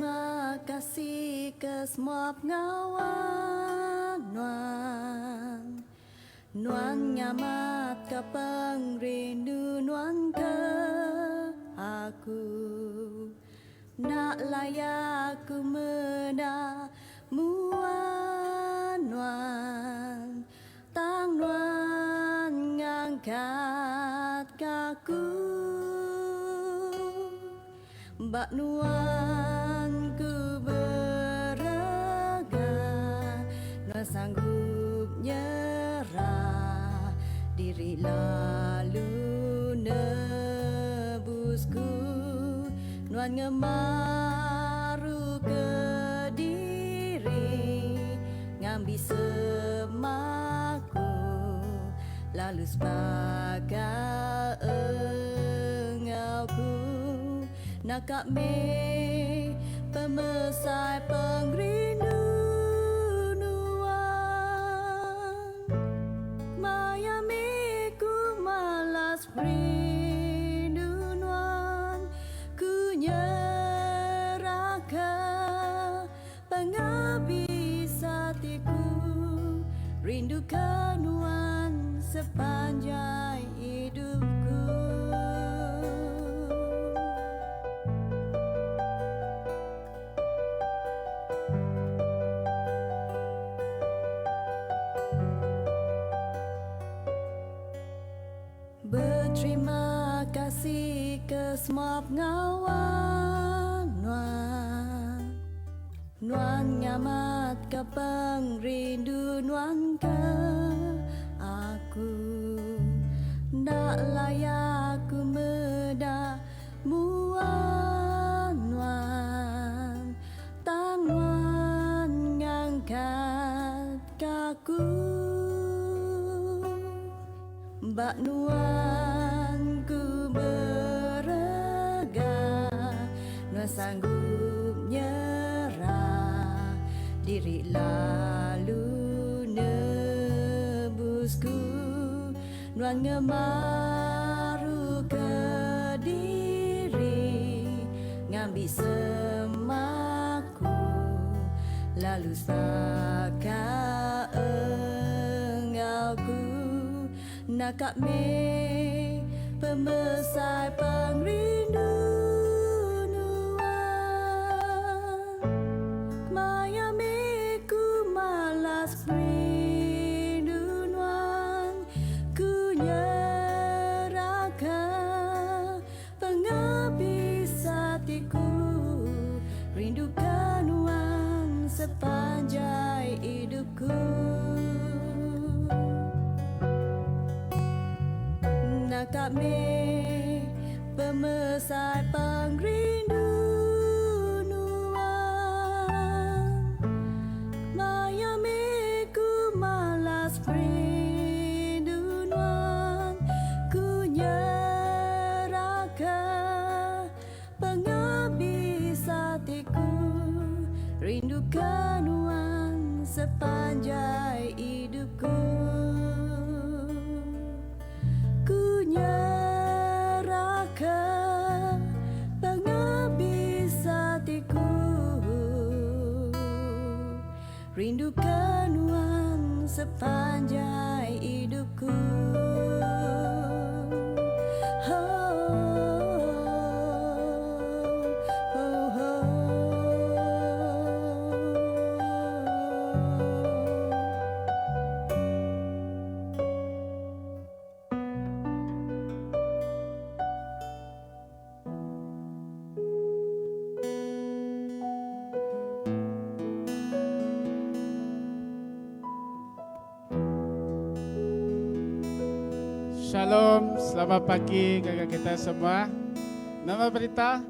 Beterima kasih ke semua pengawa nuan. Nuan ngamat ka pengrindu nuan ke aku. Enda layak ku meda mua nuan. Tang nuan ngangkat ka ku. Ba nuan ku berega. Nuan sanggup nyerah diri lalu nebus ku. Nuan ngemaru ke diri ngambi semaku lalu sepakat enggau ku. Naka meh pemesai pengerindu nuan. Maya meh ku malas rindu nuan. Ku nyerahka pengabis atiku. Rinduka nuan sepanjai idupku. Beterima kasih ke semua pengawa nuan. Nuan ngamat ke pengrindu nuan ke aku. Enda layak ku meda mua nuan. Tang nuan ngangkat ka ku. Ba nuan ku berega. Nuan sanggup nyerah diri lalu nebus ku. Nuan ngemaru ke diri ngambi semaku lalu sepakat enggau ku. Naka meh pemesai pengrindu nuan. Maya meh ku malas rindu nuan. Ku nyerahka pengabis atiku. Rinduka nuan sepanjai idupku. Naka meh pemesai pengrindu nuan. Maya meh ku malas rindu nuan. Ku nyerahka pengabis atiku. Rinduka nuan sepanjai idupku. Ku nyerahka pengabis atiku. Rinduka nuan sepanjai idupku. Shalom, selamat pagi ngagai kita semua. Nama berita?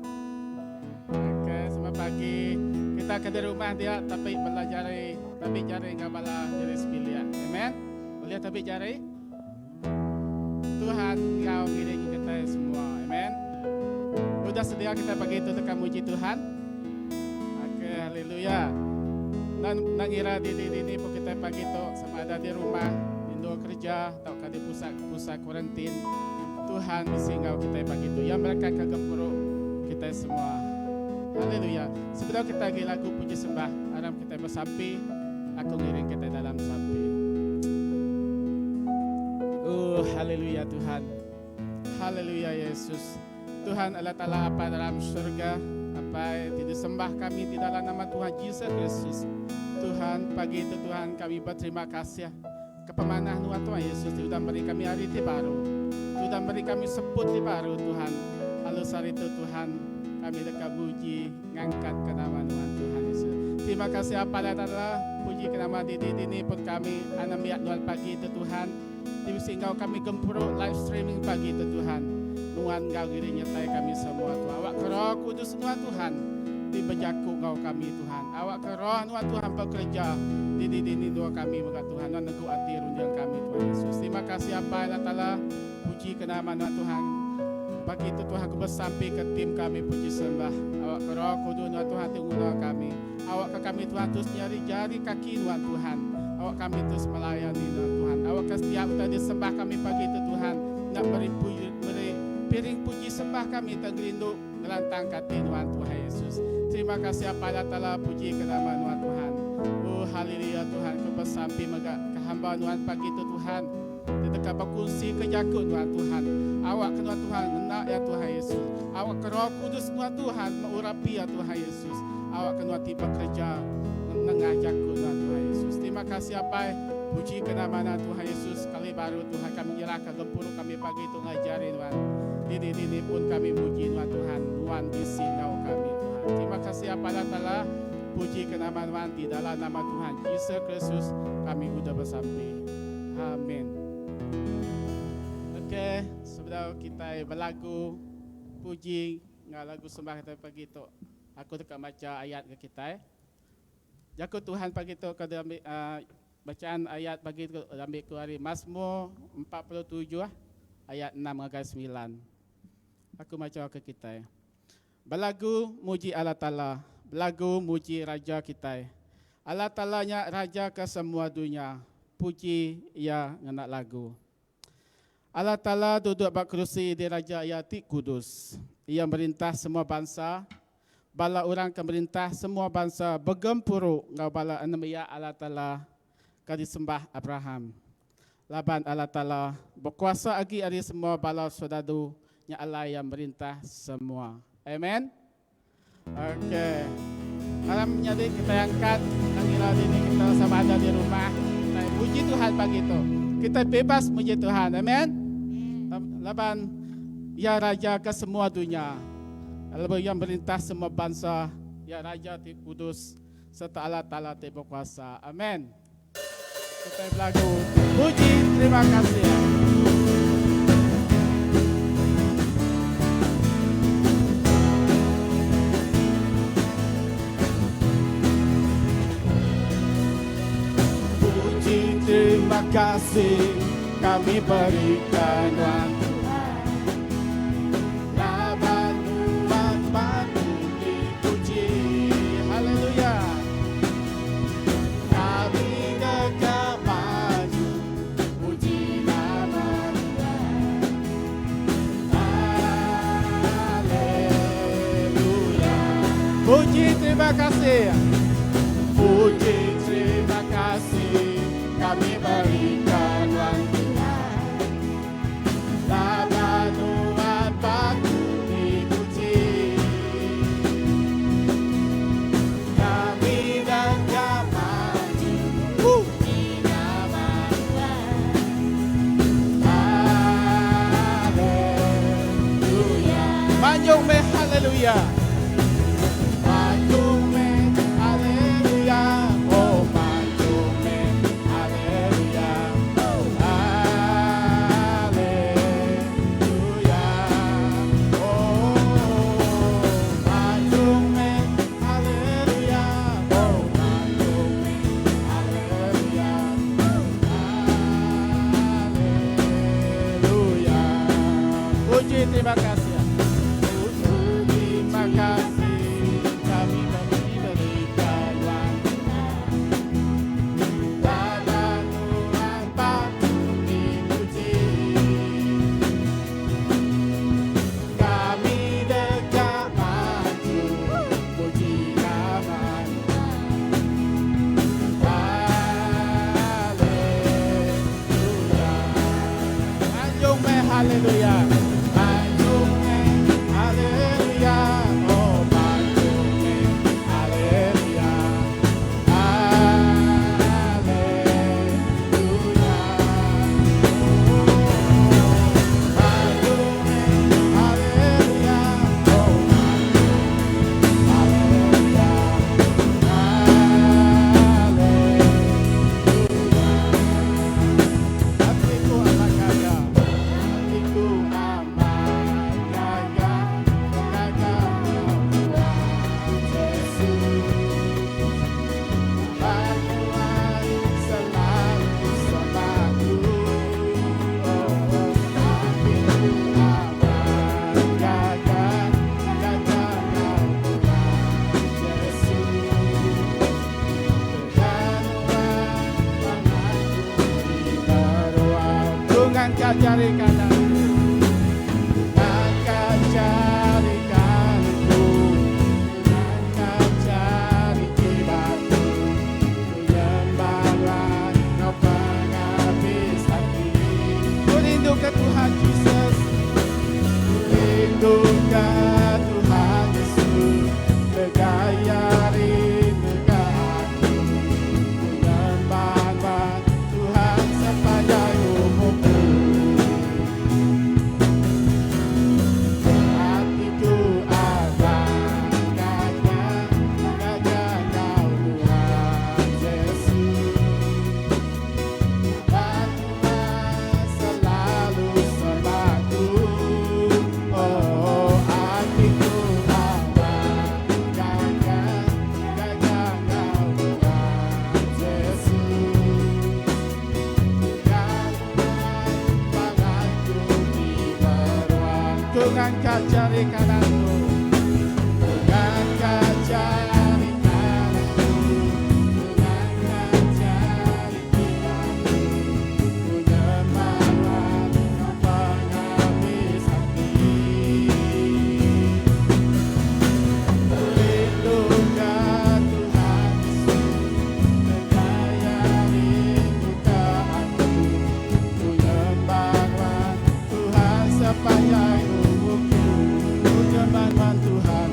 Okey, selamat pagi. Kita ke di rumah dia tapi bala jari, tapi jari enggau bala diri sebilik. Amen. Boleh tapi jari? Tuhan enggau ngiring kitai semua. Amen. Udah sedia kita pagi tu deka muji Tuhan? Okey, haleluya. Nan nan ngira di di dini pun kitai pagi tu sama ada di rumah, di endur kerja tauka di pusat pusat kuarantin. Tuhan bisi enggau kitai pagi tu. Iya merekatka gempuru kitai semua. Haleluya. Sebedau kitai agi lagu puji sembah, aram kitai besampi. Aku ngiring kitai dalam sampi. Oh, haleluya Tuhan. Haleluya Yesus. Tuhan Allah Taala Apai dalam surga, Apai ti disembah kami di dalam nama Tuhan Jesus Kristus. Tuhan, pagi itu Tuhan kami berterima kasih ke pemanah nuan Tuhan Yesus ti udah meri kami hari ti baru. Ti udah meri kami seput ti baru Tuhan. Lalu sehari tu Tuhan kami deka muji ngangkat ke nama nuan Tuhan Yesus. Terima kasih Apai Allah Taala, puji ke nama didi dini pun kami anembiak nuan pagi tu Tuhan. Ti bisi enggau kami gempuru live streaming pagi tu Tuhan. Nuan enggau diri nyertai kami semua Tuhan. Awak ke Roh Kudus nuan Tuhan ti bejaku enggau kami Tuhan. Awak ke Roh nuan Tuhan bekereja di dini endur kami mega Tuhan. Nuan negu ati runding kami Tuhan Yesus. Terima kasih Apai Allah Taala. Puji ke nama nuan Tuhan. Pagi tu Tuhan aku besampi ke tim kami puji sembah. Awak ke Roh Kudus nuan Tuhan ti nguna kami. Awak ke kami Tuhan terus nyari jari kaki nuan Tuhan. Awak kami terus melayani nuan Tuhan. Awak ke setiap utai disembah kami pagi tu Tuhan. Nak beri puji, beri piring puji sembah kami tengerindu ngelantang kati nuan Tuhan Yesus. Terima kasih Apai Allah Taala puji ke nama nuan Tuhan. Oh haleluya Tuhan ku besampi mega ke hamba nuan pagi tu Tuhan. Ti deka bekunsi ke jaku nuan Tuhan. Awak ke nuan Tuhan ngena ya Tuhan Yesus. Awak ke Roh Kudus nuan Tuhan mengurapi ya Tuhan Yesus. Awak ke nuan ti bekereja nengah jaku nuan Tuhan Yesus. Terima kasih Apai. Puji ke nama nuan Tuhan Yesus. Sekali baru Tuhan kami nyerahka gempuru kami pagi tu ngagai jari nuan. Dini-dini pun kami muji nuan Tuhan. Nuan bisi enggau kami Tuhan. Terima kasih Apai Allah Taala. Puji ke nama nuan di dalam nama Tuhan Jesus Kristus kami udah besampi. Amin. Okey, sebedau kitai belagu puji enggau lagu sembah kitai pagi tu, aku deka macha ayat ke kitai. Jaku Tuhan pagi tu ke diambi uh, bacaan ayat pagi tu diambi ku ari Mazmur 47 ayat 6 ngagai 9. Aku macha ke kitai. Belagu muji Allah Taala, belagu muji Raja kitai. Allah Taala nya Raja ke semua dunya, puji Iya ngena lagu. Allah Taala duduk ba kerusi diraja Iya ti kudus. Iya merintah semua bansa. Bala orang ke merintah semua bansa begempuru enggau bala anembiak Allah Taala ke disembah Abraham. Laban Allah Taala bekuasa agi ari semua bala soldadu, nya alai Iya merintah semua. Amen. Okey. Aram menyadi kitai angkat nang ngira dini kita sama ada di rumah. Kitai muji Tuhan pagi tu. Kitai bebas muji Tuhan. Amen. Laban Iya raja ke semua dunya. Lalu Iya merintah semua bansa. Iya raja ti kudus serta Allah Taala ti bekuasa. Amen. Kitai belagu puji terima kasih. Puji terima kasih kami berikan nuan Tuhan. Laban nuan patut dipuji. Haleluya. Kami deka maju muji nama Tuhan. Haleluya. Puji terima kasih. Puji terima kasih kami berikan Tuhan Tuhan. Laban Tuhan patut dipuji. Kami deka maju muji nama Tuhan. Haleluya. Manjung meh haleluya. Manjung meh haleluya. Oh manjung meh haleluya. Haleluya. Panjung meh haleluya. Oh panjung meh haleluya. Haleluya. Panjung meh haleluya. Oh panjung haleluya. Haleluya. Hatiku amat gaga, hatiku amat gaga, gaga Tuhan Yesus. Tuhan selalu samaku. Oh, hatiku amat gaga, gaga Tuhan Yesus. Ku ngangkat jari kanan, ngangkat jari kananku, ngangkat jari kibaku, ku nyembah Kau penghabis hati. Ku rindu ke Tuhan Jesus, ku rindu ke Tuhan Yesus, Tegaya rindu ke aku, ku nyembah Tuhan sepanjang umurku. Hatiku amat gaga, gaga kau Tuhan Yesus. Tuhan selalu samaku. Oh, hatiku amat gaga, gaga kau Tuhan Yesus. Ku ngangkat jari kananku, ku ngangkat jari kananku, ku ngangkat jari kiriku, ku nyembah Kau penghabis hati. Ku rindu ke Tuhan Yesus, Tegaya rindu ke aku, ku nyembah Tuhan sepanjang umurku. Ku nyembah Tuhan,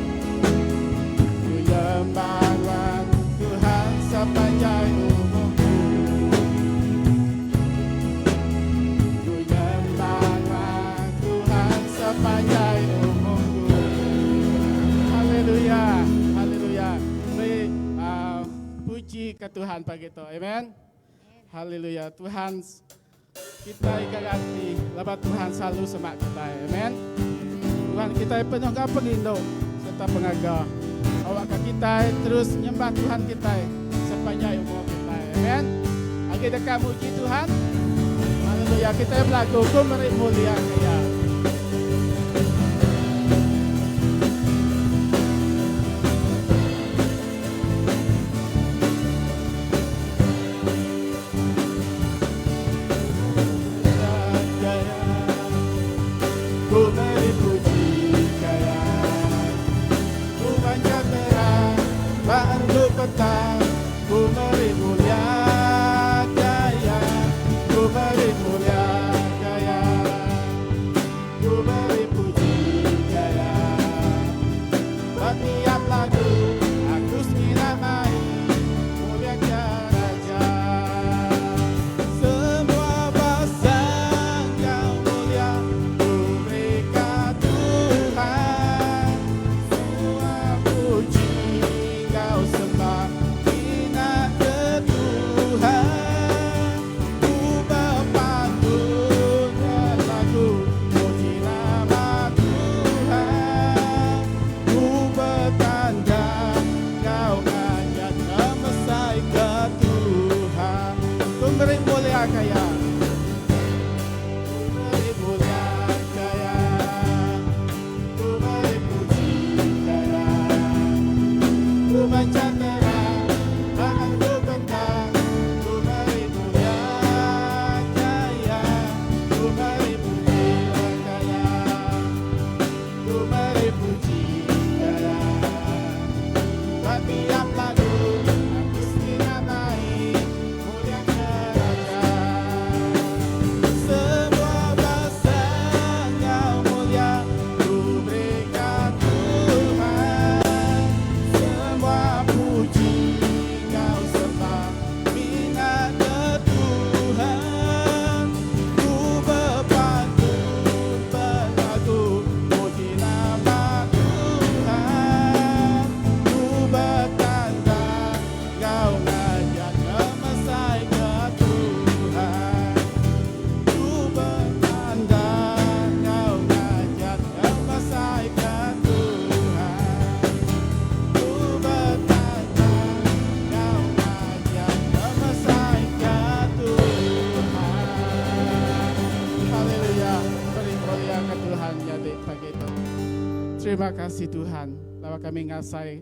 ku nyembah Tuhan sepanjang umurku. Ku nyembah Tuhan sepanjang umurku. Haleluya, haleluya. Beri puji ke Tuhan pagi tu. Amen. Haleluya. Tuhan kita ikat hati, lebat Tuhan selalu semak kita. Amen. Tuhan kita penuh ke pengerindu serta pengaga. Awak ke kita terus nyembah Tuhan kita sepanjang umur kita. Amen. Agi dekat muji Tuhan. Haleluya. Kita berlagu ku meri mulia kaya. Kaya ku beri puji kaya. Ku panjat terang bantu petang. Ku beri mulia kaya. Ku beri mulia kaya. Ku beri puji kaya. Setiap lagu aku mai mulia ke Raja. Semua bangsa kau mulia, ku berikan Tuhan. Semua puji kau sembah, hina ke Tuhan. Ku berpantun lagu puji nama Tuhan. Ku bertanda kau ngajak mesai ke Tuhan. Ku beri mulia kaya. Ku beri mulia kaya. Ku beri puji kaya. Ku baca terang, bahkan ku bentang. Ku beri mulia kaya. Ku beri puji kaya. Ku beri puji kaya. Tiap lagu aku sinamai mulia ke Raja. Semua bangsa Terima kasih Tuhan laban kami ngasai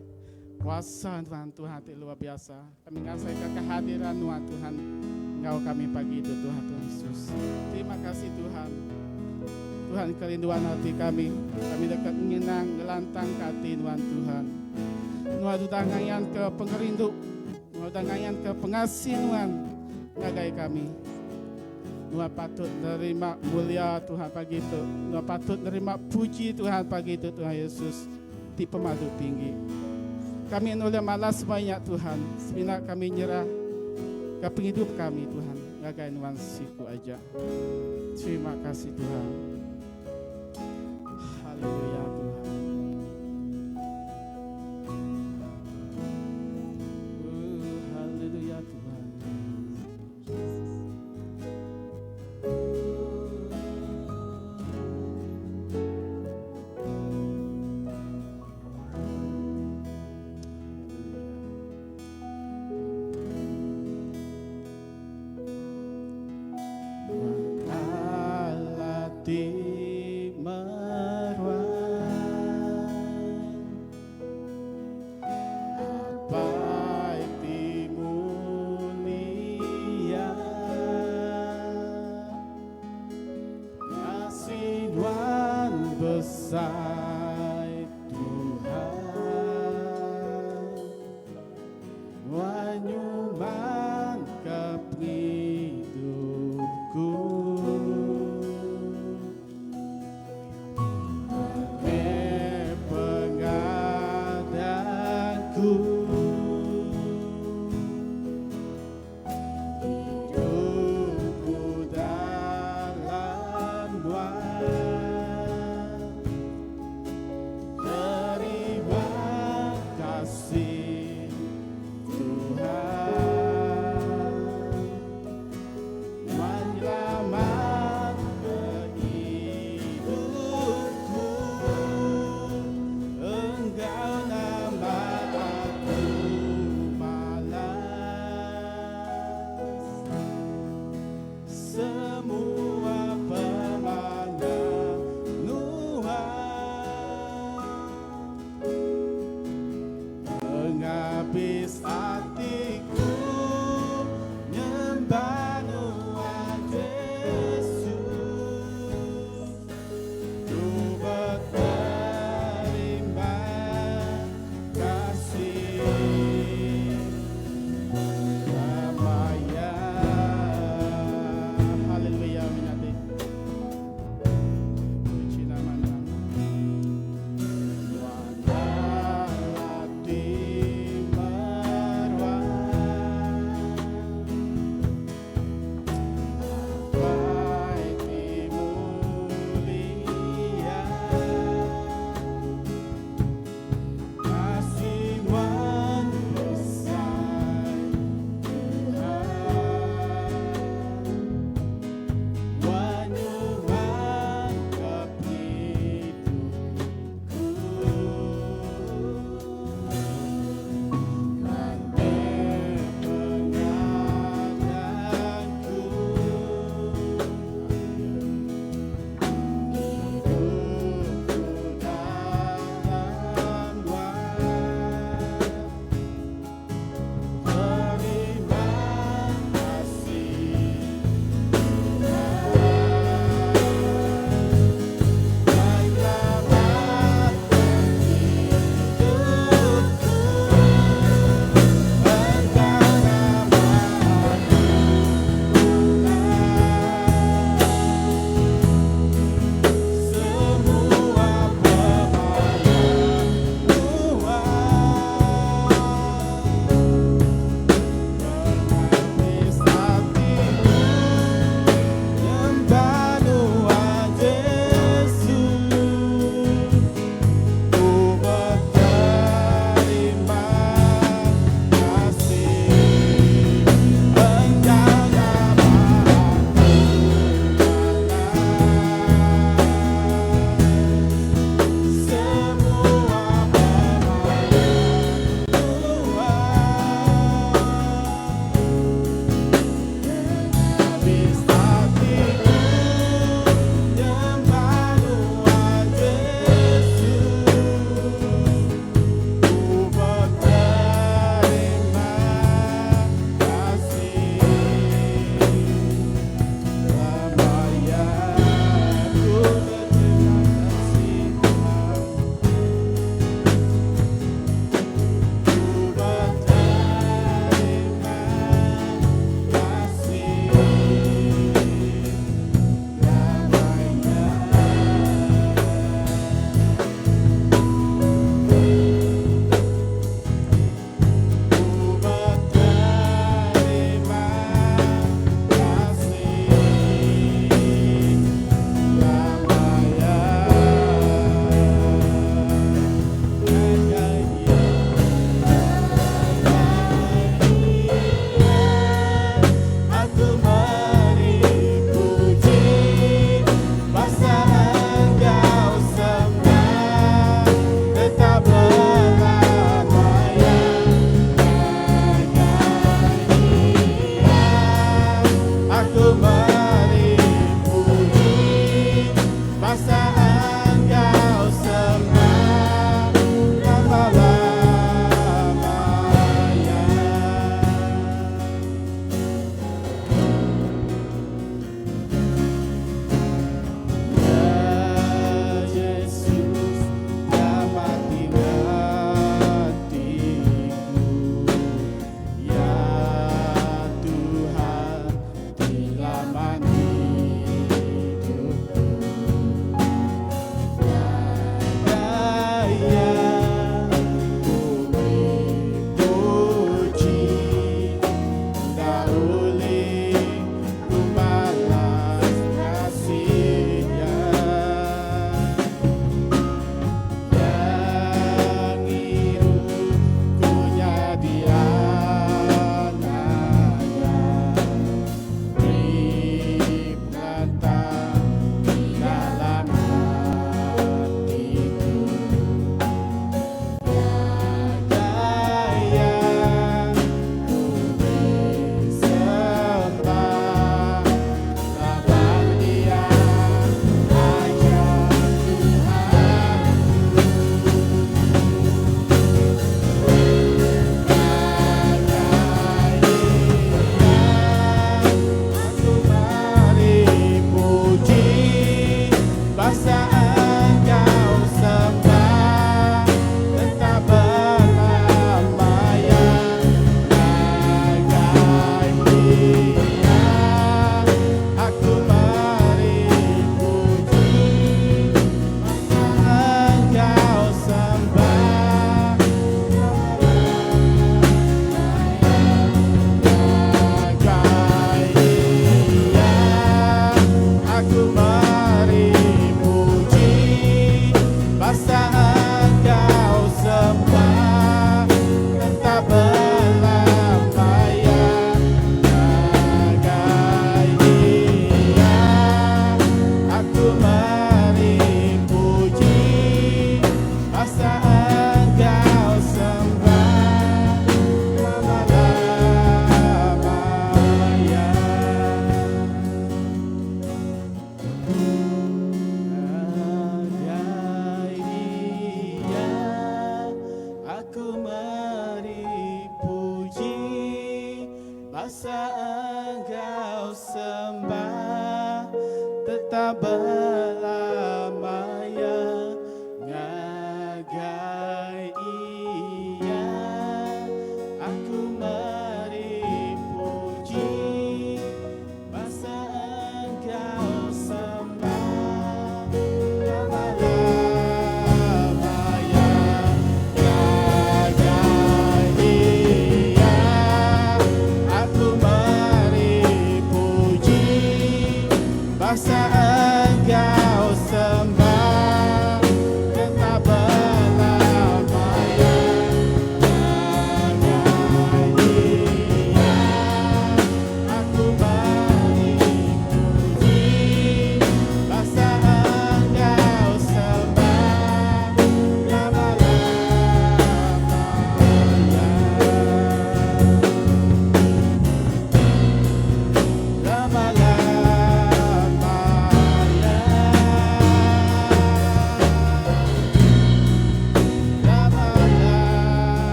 kuasa Tuhan Tuhan ti luar biasa. Kami ngasai ka kehadiran Nuan Tuhan enggau kami pagi tu Tuhan Tuhan Yesus. Terima kasih Tuhan. Tuhan kerinduan ati kami. Kami deka ngenang ngelantang ka ati Nuan Tuhan. Nuan udah ngayan ke pengerindu. Nuan udah ngayan ke pengasih Nuan ngagai kami. Nuan patut nerima mulia Tuhan pagi tu. Nuan patut nerima puji Tuhan pagi tu Tuhan Yesus ti pemadu tinggi. Kami enda ulih malas semua nya Tuhan. Semina kami nyerah ke pengidup kami Tuhan ngagai Nuan siku aja. Terima kasih Tuhan. Haleluya Tuhan. Oh, haleluya Tuhan. Allah ti meruan Apai ti mulia Kasih nuan besai Tuhan Nuan nyuman ke pengidupku Meh pengadangku Hidupku dalam Nuan Terima kasih Tuhan Menyelamat hidupku Enggau nama aku malas Semua pemanah Nuan Pengabis atiku nyembah Nuan Yesus Ku berterima kasih Ramaya Haleluya menyadi Puji nama Tuhan Nuan Allah ti meruan.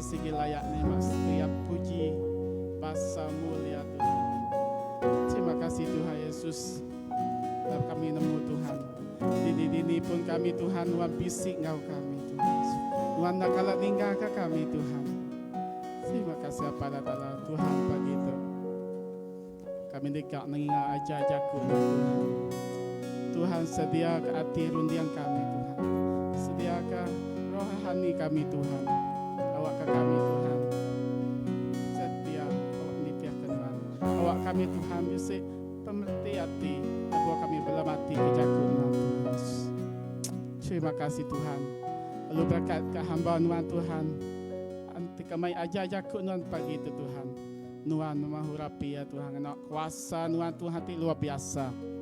sigi layak nerima setiap puji basa mulia Tuhan. Terima kasih Tuhan Yesus. Dalam kami nemu Tuhan. Dini-dini pun kami Tuhan Nuan bisi enggau kami Tuhan. Nuan enda kala ninggalka kami Tuhan. Terima kasih Apai Allah Taala Tuhan pagi tu. Kami deka ninga ajar jaku Nuan Tuhan. Tuhan sedia ke ati runding kami Tuhan. Sedia ke rohani kami Tuhan. Awakka kami Tuhan sedia awak nitihka Nuan. Awak kami Tuhan bisi pemereti ati lebuh kami belemati ke jaku Nuan Tuhan Yesus. Terima kasih Tuhan. Lalu berekat ke hamba Nuan Tuhan. Enti ke mai ajar jaku Nuan pagi tu Tuhan. Nuan mahu rapi ya Tuhan ngena kuasa Nuan Tuhan ti luar biasa.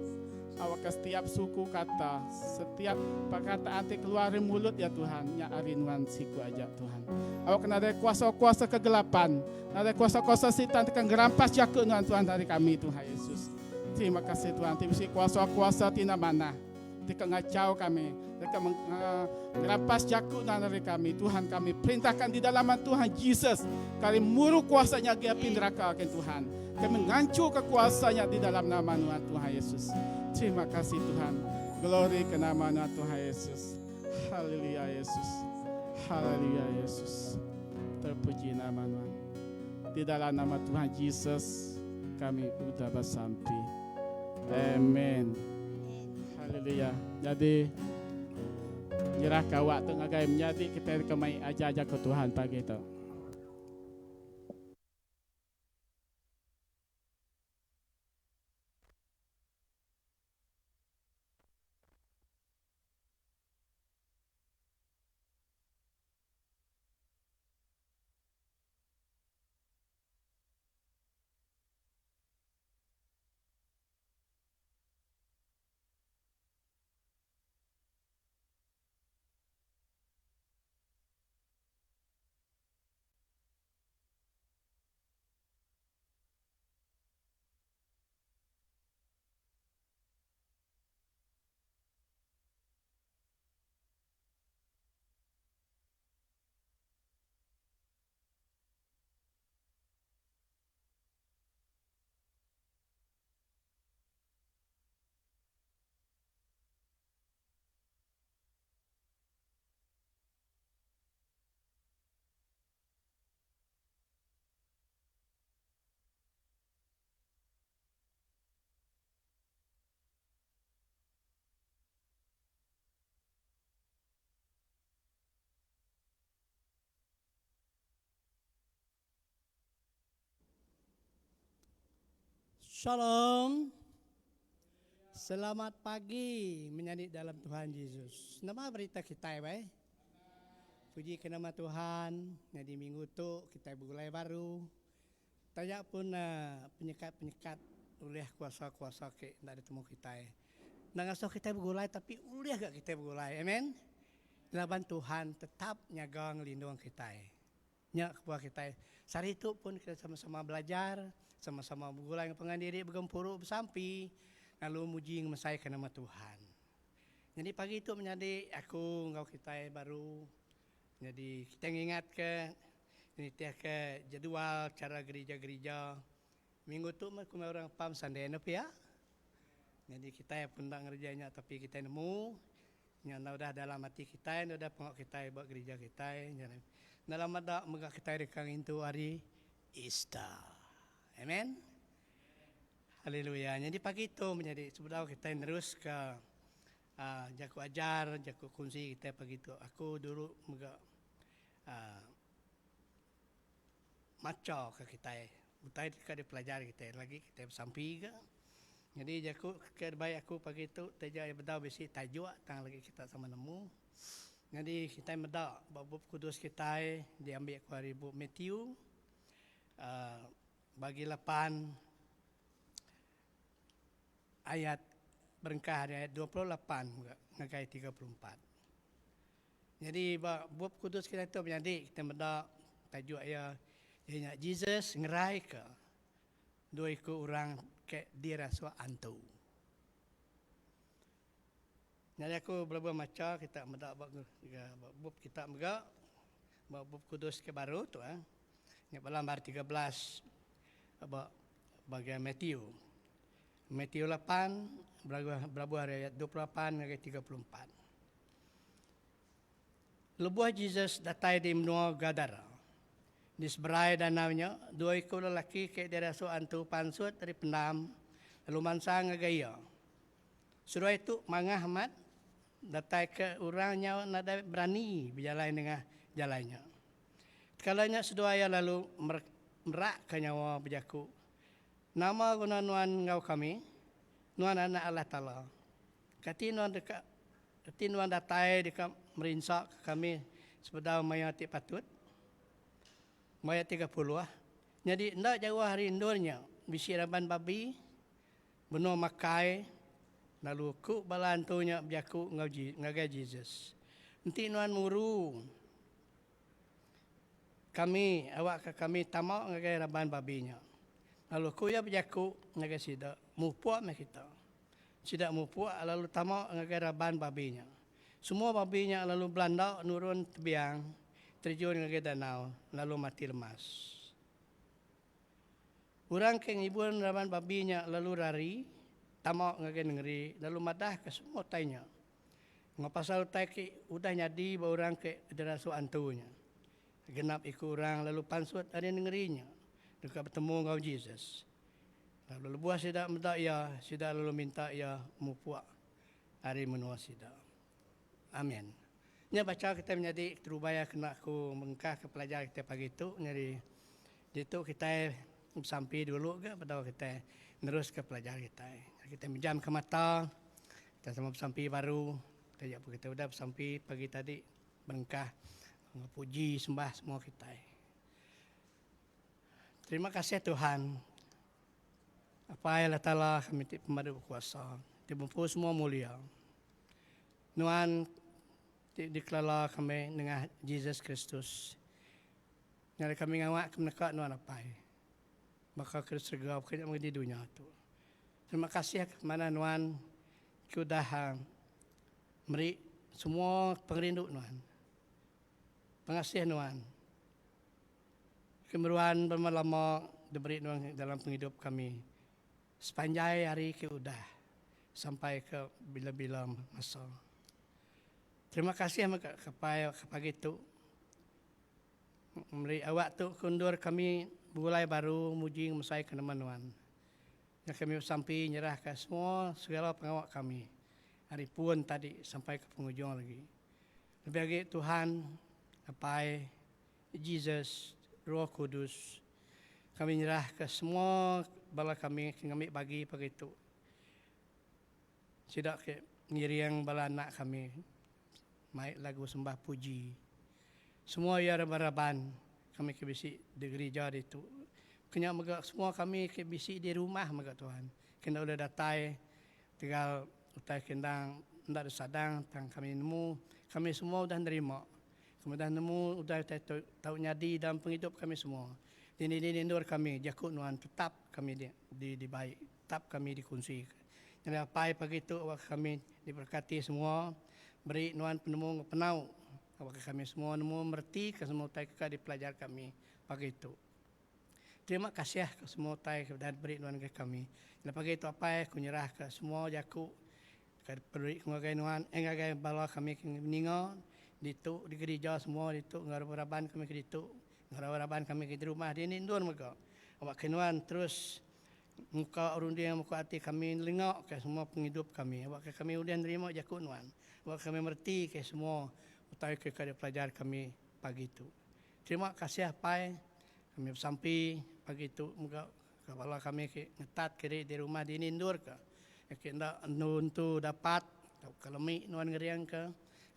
Awakka setiap suku kata, setiap perkataan ti keluar ari mulut ya Tuhan, nya ari Nuan siku aja Tuhan. Awakka nadai kuasa-kuasa kegelapan, nadai kuasa-kuasa sitan ti ka ngerampas jaku Nuan Tuhan ari kami Tuhan Yesus. Terima kasih Tuhan ti bisi kuasa-kuasa ti enda manah. Deka ngachau kami, deka ngerampas jaku nuan ari kami. Tuhan kami perintahkan di dalam nama Tuhan Jesus kami muru kuasa nya agi api neraka akan Tuhan. Kami nganchurka kuasa nya di dalam nama nuan Tuhan Yesus. Terima kasih Tuhan. Glory ke nama nuan Tuhan Yesus. Haleluya Yesus. Haleluya Yesus. Terpuji nama nuan. Di dalam nama Tuhan Jesus kami udah bersampi. Amen. Haleluya. Jadi nyerah ka awak tu ngagai menyadi kitai ke mai ajar jaku Tuhan pagi tu. Shalom. Selamat pagi menyadi dalam Tuhan Jesus. Nama berita kitai bai? Puji ke nama Tuhan, nyadi minggu tu kitai begulai baru. Taja pun penyekat-penyekat ulih kuasa-kuasa ke enda ditemu kitai. Enda ngasuh kitai begulai tapi ulih ga kitai begulai. Amen. Laban Tuhan tetap nyaga ngelindung kitai. Nya kebuah kitai sehari tu pun kitai sama-sama belajar, sama-sama begulai enggau pangan diri begempuru besampi lalu muji ngemesaika nama Tuhan. Nyadi pagi tu menyadi aku enggau kitai baru nyadi kitai ngingatka nitihka jadual chara gerija-gerija. Minggu tu meh kumbai orang Palm Sunday enda pia. Nyadi kitai pun enda ngereja nya tapi kitai nemu Nya enda udah dalam ati kitai, enda udah pengawa kitai ba gerija kitai. Nya alai enda lama da mega kitai deka ngintu hari Easter. Amen. Haleluya. Nyadi pagi tu menyadi sebedau kitai neruska uhh jaku ajar, jaku kunsi kitai pagi tu, aku dulu mega uhh macha ka kitai utai ti deka dipelajar kitai lagi kitai besampi ga. Nyadi jaku ke dibai aku pagi tu taja iya bedau bisi tajuk tang lagi kita sama nemu. Nyadi kitai meda ba bup kudus kitai diambi ku ari bup Matthew uhh bagi lapan ayat berengkah ari ayat 28 ngagai 34. Nyadi ba Bup Kudus kitai tu menyadi kitai meda tajuk iya, iya nya Jesus ngeraika dua iku orang ke dirasuk antu. Nyadi aku belabuh macha kita meda ba bup kita mega. Ba Bup Kudus ke baru tu eh. Nya ba lambar 13 ba bagian Matthew. Matthew 8 belabuh ari ayat 28 ngagai 34. Lebuh Jesus datai di menua Gadara, di seberai danau nya, dua iku lelaki ke dirasuk antu pansut ari pendam lalu mansang ngagai iya. Seduai tu mangah amat datai ke orang nyau nadai berani bejalai nengah jalai nya. Tekala nya seduai iya lalu merakka nyawa bejaku, Nama guna nuan enggau kami? Nuan Anak Allah Taala. Kati nuan deka kati nuan datai deka merinsaka kami sebedau maya ti patut? Maya 30, Nyadi enda jauh ari endur nya bisi raban babi benung makai lalu ku bala antu nya bejaku enggau ngagai Jesus, Enti nuan muru kami, awakka kami tama ngagai raban babi nya. Lalu ku iya bejaku ngagai sida, Mupuk meh kita. Sida mupuk lalu tama ngagai raban babi nya. Semua babi nya lalu belanda nurun tebiang, terjun ngagai danau, lalu mati lemas. Orang ke ngibun raban babi nya lalu rari, tama ngagai nengeri, lalu madahka semua utai nya. Enggau pasal utai ke udah nyadi ba orang ke dirasuk antu nya. Genap iku orang lalu pansut ari nengeri nya deka betemu enggau Jesus. Lalu lebuh sida meda iya, sida lalu minta iya mupuk ari menua sida. Amin. Nya bacha kitai menyadi keterubah iya kena aku mengkahka pelajar kitai pagi tu nyadi ditu kitai besampi dulu ga bedau kitai neruska pelajar kitai. Kitai mejamka mata, kitai sama besampi baru taja pun kitai udah besampi pagi tadi berengkah puji sembah semua kitai. Terima kasih Tuhan. Apai Allah Taala kami ti pemadu bekuasa, ti bempu semua mulia. Nuan ti dikelala kami nengah Jesus Kristus. Nyadi kami ngawa ke meneka nuan Apai. Baka ke di serega baka nya mega di dunya tu. Terima kasih ke manah nuan ke udah ah, meri semua pengerindu nuan. Pengasih nuan. Ke meruan berlama diberi nuan dalam pengidup kami. Sepanjai hari ke udah sampai ke bila-bila masa. Terima kasih mega ke pai ke pagi tu meri awak tu ke endur kami begulai baru muji ngemesai ke nama nuan. Nya kami besampi nyerah ka semua segala pengawa kami ari pun tadi sampai ke pengujung lagi. Lebih agi Tuhan Apai Jesus, Roh Kudus, kami nyerahka semua bala kami ke ngambi bagi pagi tu. Sida ke ngiring bala anak kami mai lagu sembah puji. Semua iya raban-raban kami ke bisi di gerija ditu. Kenya mega semua kami ke bisi di rumah mega Tuhan. Ke enda ulih datai tegal utai ke endang enda disadang tang kami nemu kami semua udah nerima Kemudah nemu utai utai tu tau nyadi dalam pengidup kami semua. Dini-dini endur kami, jaku nuan tetap kami di di dibai, tetap kami dikunsi. Nyadi apai pagi tu awakka kami diberkati semua, beri nuan penemu enggau penau awakka kami semua nemu meretika semua utai ke ka dipelajar kami pagi tu. Terima kasih ke semua utai ke udah diberi nuan ngagai kami. Nyadi pagi tu apai aku nyerahka semua jaku Ke diberi ku ngagai nuan eh ngagai bala kami ke ninga ditu di gerija semua ditu enggau raban kami ke ditu enggau raban kami ke di rumah dini endur mega. Awak ke nuan terus muka runding muka ati kami nelinga ke semua pengidup kami. Awak ke kami ulih nerima jaku nuan. Awak kami mereti ke semua utai ke ka dipelajar kami pagi tu. Terima kasih apai kami besampi pagi tu mega Ka bala kami ke ngetat ke diri di rumah dini endur ke ke enda endu entu dapat tauka lemi nuan ngering ke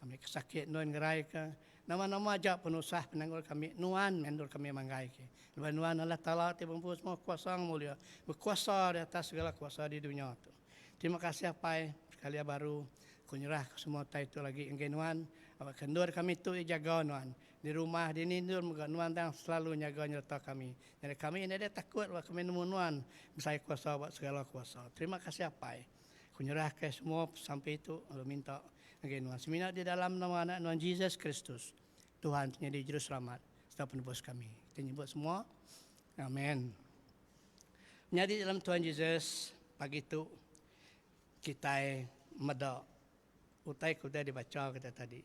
kami ke sakit nuan ngerai ke nama nama aja penusah penanggul kami nuan meh endur kami manggai ke laban nuan Allah Taala ti bempu semua kuasa enggau mulia bekuasa di atas segala kuasa di dunya tu. Terima kasih apai sekali baru ku nyerah ke semua utai tu lagi ngagai nuan awakka endur kami tu dijaga nuan Di rumah dini endur mega nuan endang selalu nyaga nyereta kami. Nyadi kami nadai takut ba kami nemu nuan besai kuasa ba segala kuasa. Terima kasih apai. Ku nyerahka semua sampi tu lalu minta ngagai nuan semina di dalam nama anak nuan Jesus Kristus. Tuhan ti nyadi Juruselamat sereta Penebus kami. Kita nyebut semua, Amen. Menyadi dalam Tuhan Jesus, pagi tu kitai meda utai ke udah dibacha kita tadi.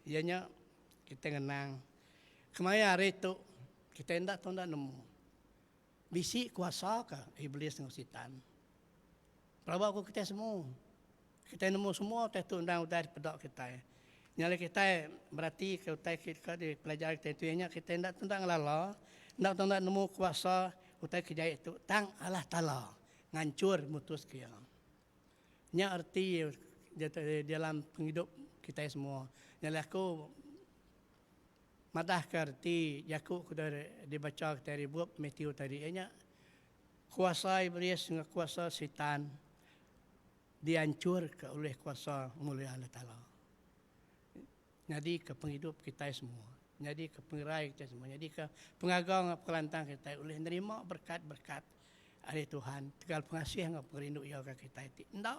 Iya nya kitai ngenang kemaya hari tu kitai enda tau enda nemu bisi kuasa ka iblis enggau sitan. Pelaba ku kitai semu. Kitai nemu semua utai tu endang udah dipeda kitai. Nya alai kitai beratika utai ke deka dipelajar kitai tu iya nya kitai enda tau enda ngelala, enda tau enda nemu kuasa utai ke jai tu tang Allah Taala nganchur mutuska iya. Nya reti dalam pengidup kitai semua. Nya alai aku madahka reti jaku ke udah dibacha kitai ari bup Matthew tadi iya nya kuasa Iblis enggau kuasa Sitan dianchurka ulih kuasa mulia Allah Taala. Nyadika pengidup kitai semua, nyadika pengerai kitai semua, nyadika pengaga enggau pengelantang kitai ulih nerima berekat-berekat ari Tuhan tegal pengasih enggau pengerindu Iya ka kitai ti enda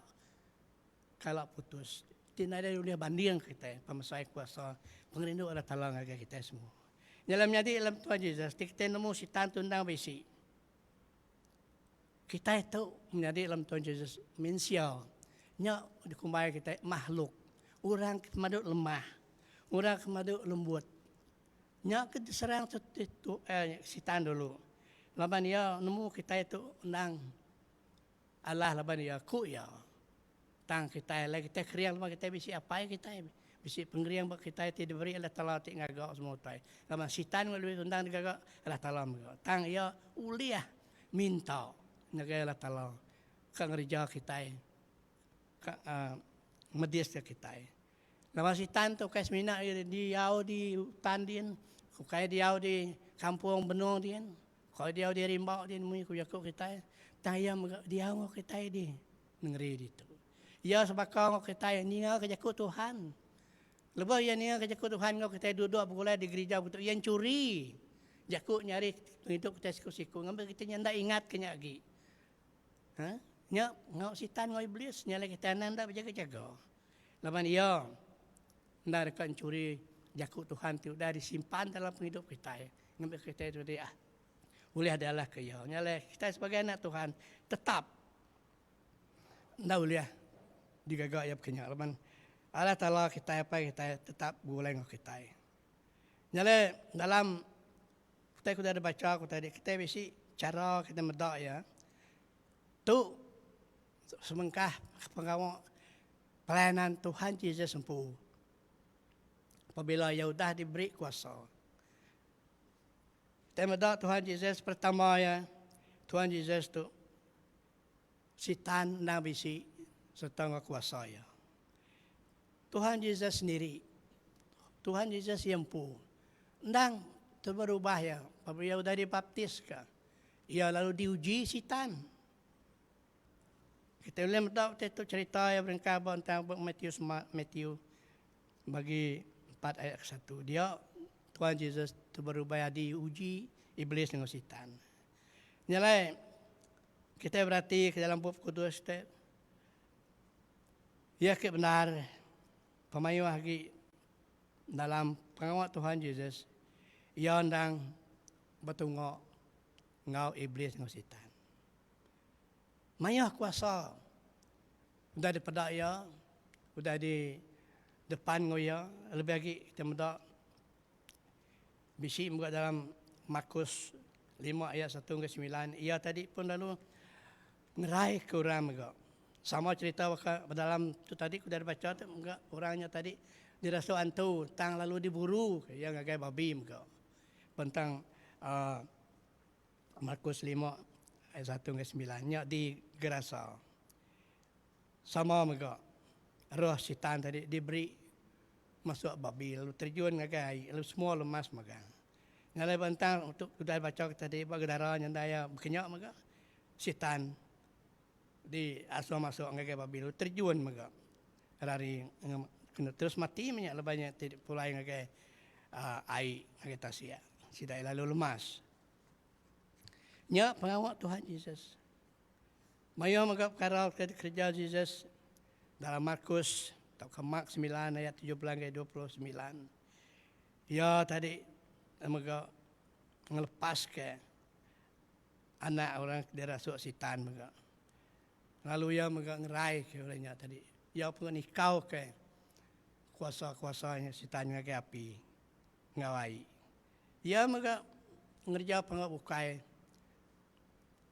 kala putus, ti nadai ulih banding kitai pemesai kuasa pengerindu Allah Taala ngagai kitai semua. Nya alai menyadi dalam Tuhan Jesus ti kitai nemu sitan tu endang bisi. Kitai tu menyadi dalam Tuhan Jesus mensia nya dikumbai kitai makhluk orang ke pemadu lemah, orang ke pemadu lembut. Nya ke diserang tu eh sitan dulu laban iya nemu kitai tu endang alah laban iya ku iya. Tang kitai alai kitai kering laban kitai bisi apai kitai bisi pengering ba kitai ti diberi Allah Taala ti ngaga semua utai. Laban sitan lebih endang digaga Allah Taala mega. Tang iya ulih minta ngagai Allah Taala ka ngereja kitai ka uhh mediska kitai. Laban sitan tu ukai semina iya diau di utan din, ukai diau di kampung benung din, ukai diau di rimba din mung ku jaku kitai. Tang iya mega diau enggau kitai di nengeri ditu. Iya sebaka enggau kitai ninga ke jaku Tuhan. Lebuh iya ninga ke jaku Tuhan enggau kitai duduk begulai di gerija begitu, iya enchuri jaku nya ari pengidup kitai siku-siku ngambi kitai nya enda ingat ke nya agi. Ha? Nya enggau sitan enggau iblis nya alai kitai anang enda bejaga-jaga. Laban iya enda deka enchuri jaku Tuhan ti udah disimpan dalam pengidup kitai ngambi kitai tu tadi ah ulih dialahka iya. Nya alai kitai sebagai anak Tuhan tetap Enda ulih digaga iya baka nya laban Allah Taala kitai apai kitai tetap begulai enggau kitai. Nya alai dalam utai ke udah dibacha aku tadi kitai bisi chara kitai meda iya tu sebengkah pengawa pelayanan Tuhan Jesus empu apabila iya udah diberi kuasa. Kitai meda Tuhan Jesus pertama iya Tuhan Jesus tu Sitan endang bisi sereta enggau kuasa iya. Tuhan Jesus sendiri, Tuhan Jesus iya empu, endang terberubah iya pabila iya udah dibaptiska. Iya lalu diuji Sitan. Kita ulih meda utai tu cherita iya berengkah ba entang ba Matthew Matthew bagi 4 ayat ke-1. Dia Tuhan Jesus terberubah diuji iblis enggau Sitan. Nya alai kitai berati ke dalam Bup Kudus ti iya ke bendar pemayuh agi dalam pengawa Tuhan Jesus iya endang betunga enggau iblis enggau sitan. Mayuh kuasa udah dipeda iya, udah di depan enggau iya lebih agi kita meda Bisi mega dalam Markus lima ayat satu ngagai semilan, iya tadi pun lalu ngeraika orang mega. Sama cherita baka dalam tu tadi ku udah dibacha tu mega orang nya tadi dirasuk antu tang lalu diburu ka iya ngagai babi mega. Pentang uhh Markus lima ayat satu ngagai semilan nya di Gerasa. Sama mega roh sitan tadi diberi masuk babi lalu terjun ngagai ai lalu semua lemas magang. Nya alai ba entang tu udah bacha kita tadi ba gedara nya enda iya bekenya mega sitan di asuh masuk ngagai babi lalu terjun mega rari kena terus mati meh nya lebuh nya ti pulai ngagai uhh ai ngagai tasik sida iya lalu lemas. Nya pengawa Tuhan Jesus. Mayuh mega pekara ke dikereja Jesus dalam Markus tauka Mark semilan ayat 17 ngagai 29. Iya tadi mega ngelepaska anak orang ke dirasuk sitan mega. Lalu iya mega ngeraika orang nya tadi. Iya pun nikauka kuasa-kuasa nya sitan ngagai api enggau ai. Iya mega ngereja pengawa bukai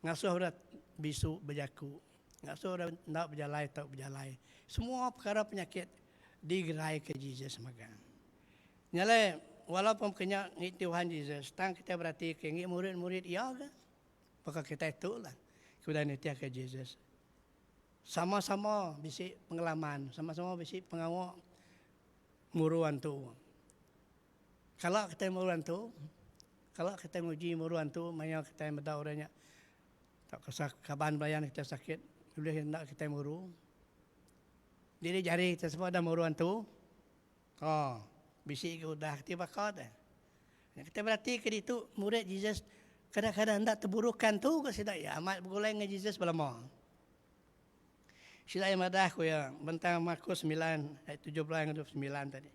ngasuh orang bisu bejaku, ngasuh orang enda bejalai tau bejalai. Semua pekara penyakit digeraika Jesus mega. Nya alai walaupun ke nya ngi Tuhan Jesus tang kitai beratika ngi murid-murid iya ga baka kitai tu lah ke udah nitihka Jesus. Sama-sama bisi pengalaman, sama-sama bisi pengawa muru antu. Kala kitai muru antu, kala kitai nguji muru antu maya kitai meda orang nya tauka kaban belayan kitai sakit ulih enda kitai muru. Diri jari kitai semua udah muru antu. Oh, bisi ke udah ti baka deh. Kita berati ke ditu murid Jesus kadang-kadang enda teburukan tu ke sida iya amat begulai dengan Jesus belama. Sida iya madah ku iya bentang Markus 9 ayat 17 hingga 29 tadi.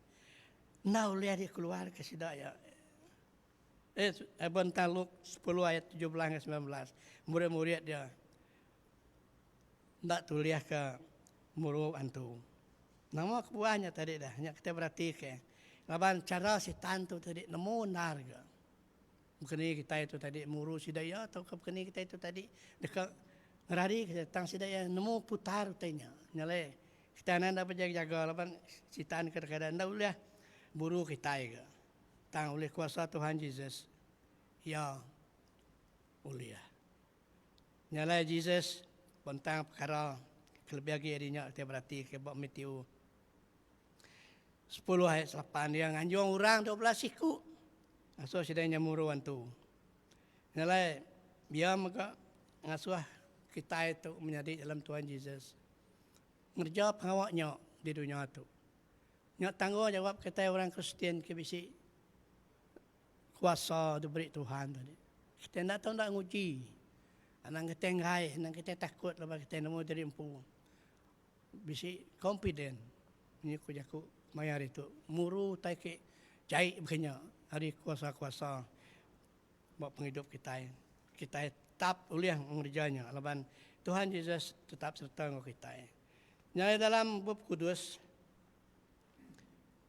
Enda ulih dikeluar ke sida iya. Eh, eh bentang Luke 10 ayat 17 hingga 19. Murid-murid dia Enda tulih ke muru antu. Nama kebuah nya tadi dah nya kitai berati ke laban chara sitan tu tadi nemu endar ga. Baka ni kitai tu tadi muru sida iya tauka baka ni kitai tu tadi deka ngerari ke tang sida iya nemu putar utai nya. Nya alai kitai anang enda bejaga-jaga laban sitan kadang-kadang enda ulih muru kitai ga. Tang ulih kuasa Tuhan Jesus iya ulih. Nya alai Jesus bentang pekara ke lebih agi ari nya kitai beratika ba Matthew sepuluh ayat selapan iya nganjung orang 12 siku ngasuh sida nya muru antu. Nya alai iya mega ngasuh kitai tu menyadi dalam Tuhan Jesus ngereja pengawa nya di dunya tu. Nya tanggungjawab kitai orang Kristian ke bisi Kuasa diberi Tuhan tadi. Kitai enda tau enda nguji. Anang kitai enggai, anang kitai takut laban kitai nemu diri empu bisi confident munyi ku jaku maya hari tu muru utai ke jai baka nya ari kuasa-kuasa ba pengidup kitai. Kitai tetap ulih ngereja nya laban Tuhan Jesus tetap sereta enggau kitai. Nya alai dalam Bup Kudus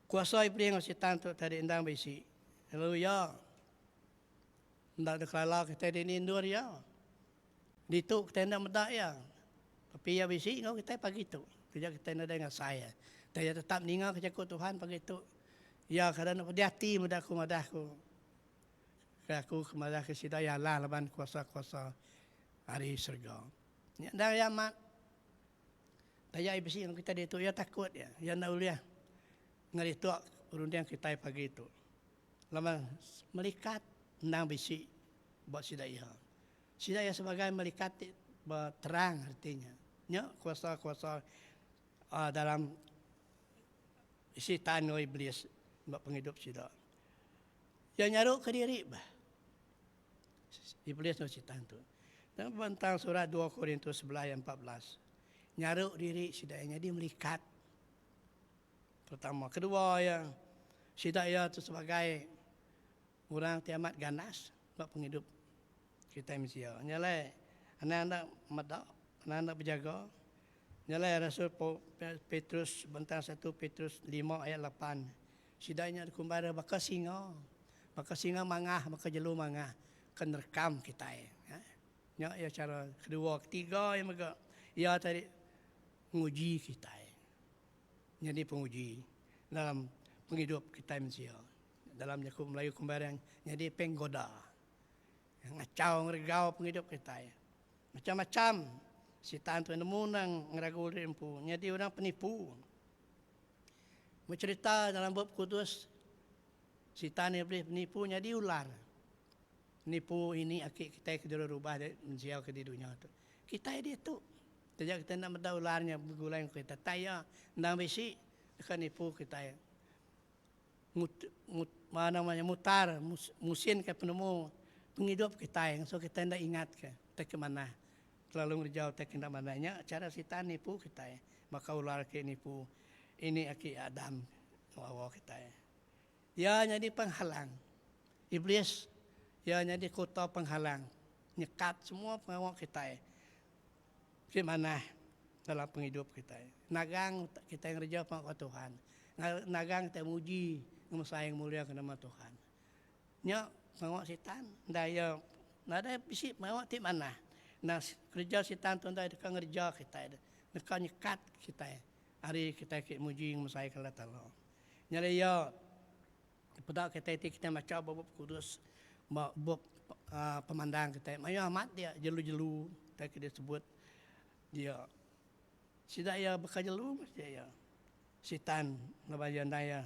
Kuasa Iblis enggau Sitan tu tadi endang bisi. Lalu iya enda dikelala kitai dini endur iya. Ditu kitai enda meda iya. Tapi iya bisi enggau kitai pagi tu. Taja kitai nadai ngasai iya. Tang iya tetap ninga ke jaku Tuhan pagi tu. Iya kada enda pedih ati meda aku madah ku ke aku ke madah ke sida iya alah laban kuasa-kuasa ari serega. Nya endang iya amat. Taja iya bisi enggau kitai ditu, iya takut iya. Iya enda ulih ngerituk runding kitai pagi tu. Laban melikat endang bisi ba sida iya. Sida iya sebagai melikat ti beterang reti nya. Nya kuasa-kuasa uhh dalam sitan enggau iblis ba pengidup sida. Iya nyaruka diri bah. Iblis enggau Sitan tu. Tang bentang surat 2 Korintus 11 ayat 14. Nyaruk diri sida iya nyadi melikat. Pertama, kedua iya sida iya tu sebagai orang ti amat ganas ba pengidup kitai mensia. Nya alai anang enda meda, anang enda bejaga. Nya alai Rasul Petrus bentang 1 Petrus 5 ayat 8 Sida nya dikumbai baka singa, baka singa mangah, baka jelu mangah ke nerekam kitai. Nya iya chara kedua. Ketiga iya mega, iya tadi nguji kitai. Nyadi penguji dalam pengidup kitai mensia. Dalam jaku Melayu kumbai orang nyadi penggoda. Ngachau ngeregau pengidup kitai. Macam-macam sitan tu nemu nang ngeragu diri empu. Nyadi orang penipu. Becerita dalam Bup Kudus, Sitan Iblis penipu nyadi ular. Nipu ini aki kitai ke dulu rubah mensia ke di dunya tu. Kitai diatu. Taja kitai enda meda ular nya begulai enggau kitai, tang iya endang bisi deka nipu kitai. Mut mut nama nya mutar musinka penemu pengidup kitai ngasuh kitai enda ingatka utai ke manah. Kelalu ngereja utai ke enda manah nya chara Sitan nipu kitai. Baka ular ke nipu ini aki Adam enggau Hawa kitai. Iya nyadi penghalang. Iblis iya nyadi kuta penghalang nyekat semua pengawa kitai ti manah dalam pengidup kitai. Nagang kitai ngereja pengawa Tuhan. Nagang kitai muji ngemesai ngemuliaka nama Tuhan. Nya pengawa sitan enda iya nadai bisi pengawa ti manah. Enda kereja sitan tu enda deka ngereja kitai deka nyekat kitai ari kitai ke muji ngemesai ke Allah Taala. Nyadi iya peda kitai ti kitai macha ba bup kudus ba bup uhh pemandang kitai mayuh amat dia jelu-jelu tai ke disebut dia. Sida iya baka jelu meh sida iya. Sitan laban iya endang iya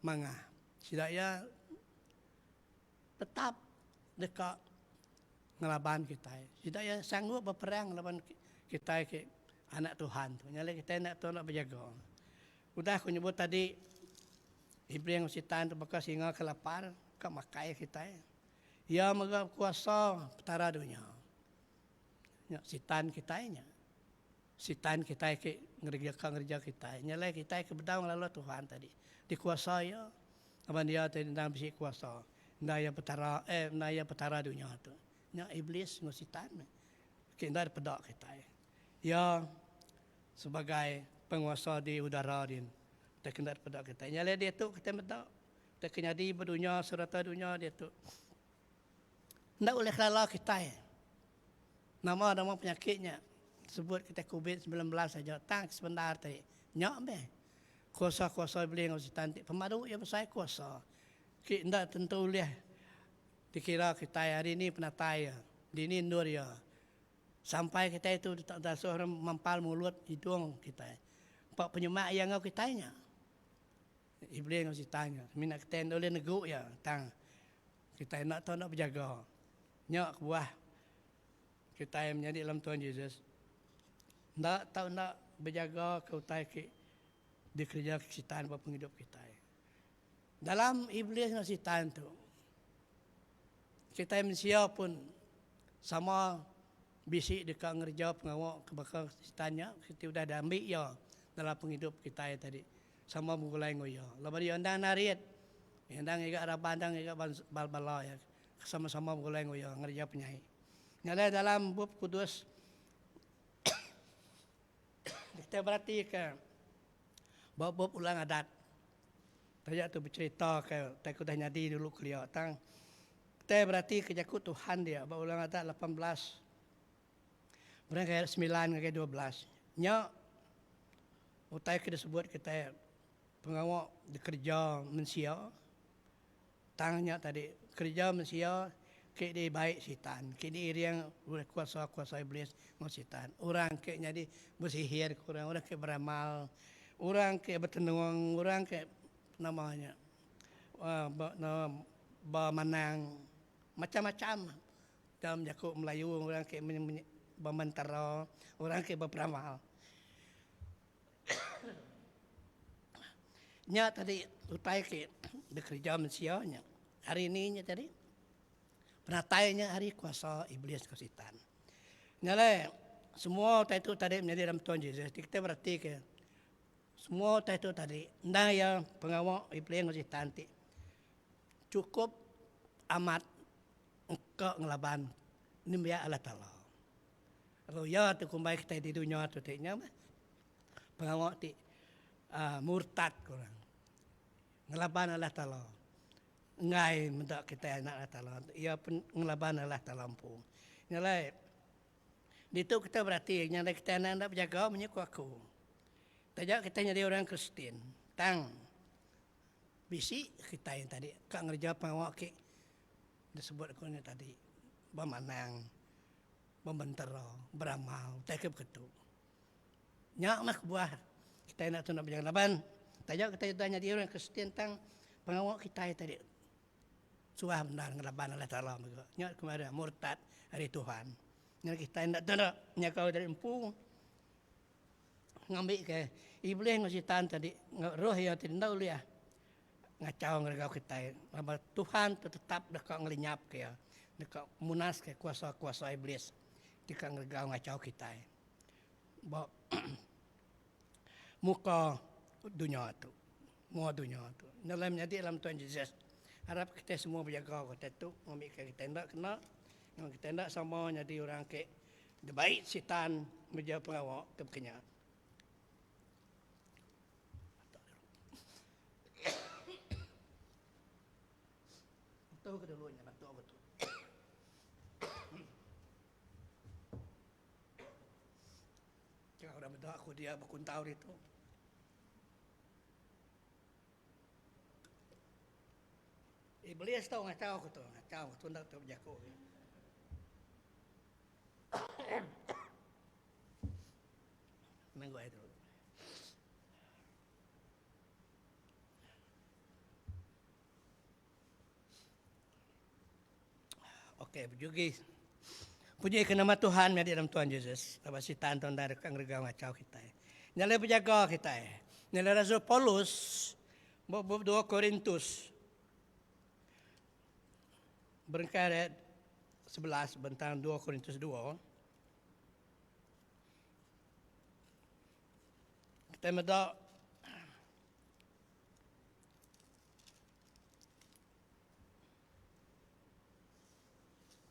mangah. Sida iya tetap deka ngelaban kitai. Sida iya sanggup beperang laban kitai ke anak Tuhan tu. Nya alai kitai enda tau enda bejaga. Udah ku nyebut tadi, Iblis enggau Sitan tu baka singa ke lapar ka makai kitai. Iya mega bekuasa petara dunya. Nya Sitan kitai nya. Sitan kitai ke ngereja ka ngereja kitai. Nya alai kitai ke bedau ngelalu Tuhan tadi dikuasa iya. Laban iya ti endang bisi kuasa. Enda iya petara eh enda iya petara dunya tu. Nya Iblis enggau Sitan meh ke enda dipeda kitai. Iya sebagai penguasa di udara din utai ke enda dipeda kitai. Nya alai diatu kitai meda utai ke nyadi ba dunya serata dunya diatu. Enda ulih kelala kitai nama nama penyakit nya sebut kitai covid 19 aja tang ke sebenar ti nya meh kuasa-kuasa iblis enggau sitan ti pemadu iya besai kuasa ti enda tentu ulih dikira kitai hari ni penatai iya dini endur iya. Sampai kitai tu dasuh orang mempal mulut hidung kitai. Empa penyemak iya enggau kitai nya. Iblis enggau sitan nya. Semina kitai enda ulih negu iya tang kitai enda tau enda bejaga. Nya kebuah kitai menyadi dalam Tuhan Jesus enda tau enda bejaga ke utai ke dikereja sitan ba pengidup kitai. Dalam iblis enggau sitan tu Kitai mensia pun sama bisi deka ngereja pengawa ke baka sitan nya ti udah diambi iya dalam pengidup kitai tadi sama begulai enggau iya. Laban iya endang narit, iya endang ngiga raban endang ngiga bala iya sama-sama begulai enggau iya ngereja penyai. Nya alai dalam Bup Kudus kitai beratika ba bup Ulang Adat Taja tu becherita ke utai ke udah nyadi dulu kelia tang kitai berati ke jaku Tuhan dia ba Ulang Adat 18 berengkah ayat 9 ngagai 12 nya utai ke disebut kitai pengawa dikereja mensia tang nya tadi kereja mensia ke dibai sitan ke diiring oleh kuasa-kuasa iblis enggau sitan orang ke nyadi besihir ke orang orang ke beramal orang ke betenung orang ke nama nya uhh bemanang macam-macam dalam jaku melayu orang ke bementera orang ke beperamal. Nya tadi utai ke dikereja mensia nya. Hari ni nya tadi penatai nya ari kuasa iblis enggau sitan. Nya alai semua utai tu tadi menyadi dalam Tuhan Jesus ti kitai beratika semua utai tu tadi endang iya pengawa iblis enggau sitan ti chukup amat engka ngelaban nembiak Allah Taala. Lalu iya ti kumbai kitai di dunya tu ti nya meh pengawa ti uhh murtad ku orang. Ngelaban Allah Taala. Enggai meda kitai anak Allah Taala. Iya pun ngelaban Allah Taala empu. Nya alai ditu kitai berati nya alai kitai anang enda bejaga munyi ku aku. Taja kitai nyadi orang Kristian tang bisi kitai tadi ka ngereja pengawa ke disebut aku nya tadi bemanang. Bementera, beramal, utai ke beketu. Nya meh kebuah kitai enda tau bejaga laban taja kitai udah nyadi orang Kristian tang pengawa kitai tadi suah bendar ngelaban Allah Taala mega. Nya ke meri murtad ari Tuhan. Nya kitai enda tau nyaga diri empu ngambi ke iblis enggau sitan tadi enggau roh iya ti enda ulih ngachau ngeregau kitai laban Tuhan tu tetap deka ngelinyapka iya deka munaska kuasa-kuasa iblis ti ka ngeregau ngachau kitai ba muka dunya tu. Mua dunya tu. Nya alai menyadi dalam Tuhan Jesus. Arap kitai semua bejaga ke utai tu ngambika kitai enda kena enggau kitai enda sama nyadi orang ke dibai sitan ngereja pengawa ke baka nya. Betul ke dulu nya batuk aku tu. Tengah udah meda aku dia bekuntau ditu. Iblis tu ngachau aku tu, ngachau aku tu enda tau bejaku agi. Nanggu ai dulu. Okey, bejugi. Puji ke nama Tuhan menyadi dalam Tuhan Jesus. Laban sitan tu ndai deka ngeregau ngachau kitai. Nya alai bejaga kitai. Nya alai Rasul Paulus ba bup 2 Korintus berengkah ayat 11 bentang 2 Korintus 2. Kita meda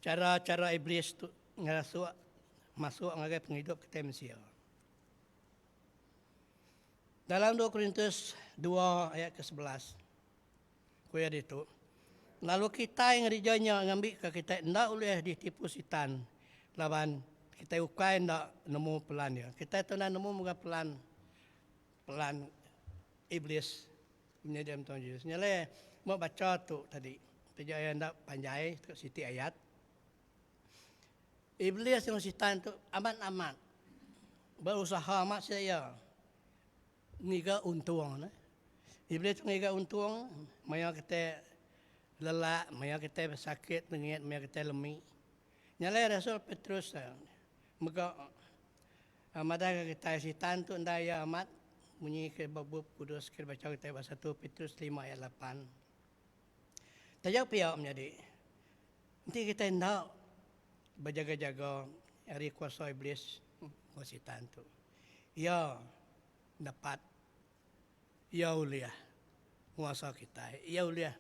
Chara-chara Iblis tu ngerasuk masuk ngagai pengidup kitai mensia. Dalam 2 Korintus 2 ayat ke-11, ku iya ditu, Lalu kitai ngereja nya ngambika kitai enda ulih ditipu Sitan laban kitai ukai enda nemu pelan iya. Kitai tu enda nemu mega pelan pelan Iblis. Menyadi dalam Tuhan Jesus. Nya alai ba bacha tu tadi, taja iya enda panjai tu siti ayat. Iblis enggau Sitan tu amat-amat berusaha amat sida iya ngiga untung ne. Iblis tu ngiga untung maya kitai lelak, maya kitai besakit nengit, maya kitai lemi. Nya alai Rasul Petrus mega Madahka kitai Sitan tu enda iya amat munyi ke ba Bup Kudus ke dibacha kitai ba satu Petrus lima ayat lapan. Taja pia menyadi, enti kitai enda bejaga-jaga ari kuasa Iblis enggau Sitan tu, iya dapat iya ulih nguasa kitai, iya ulih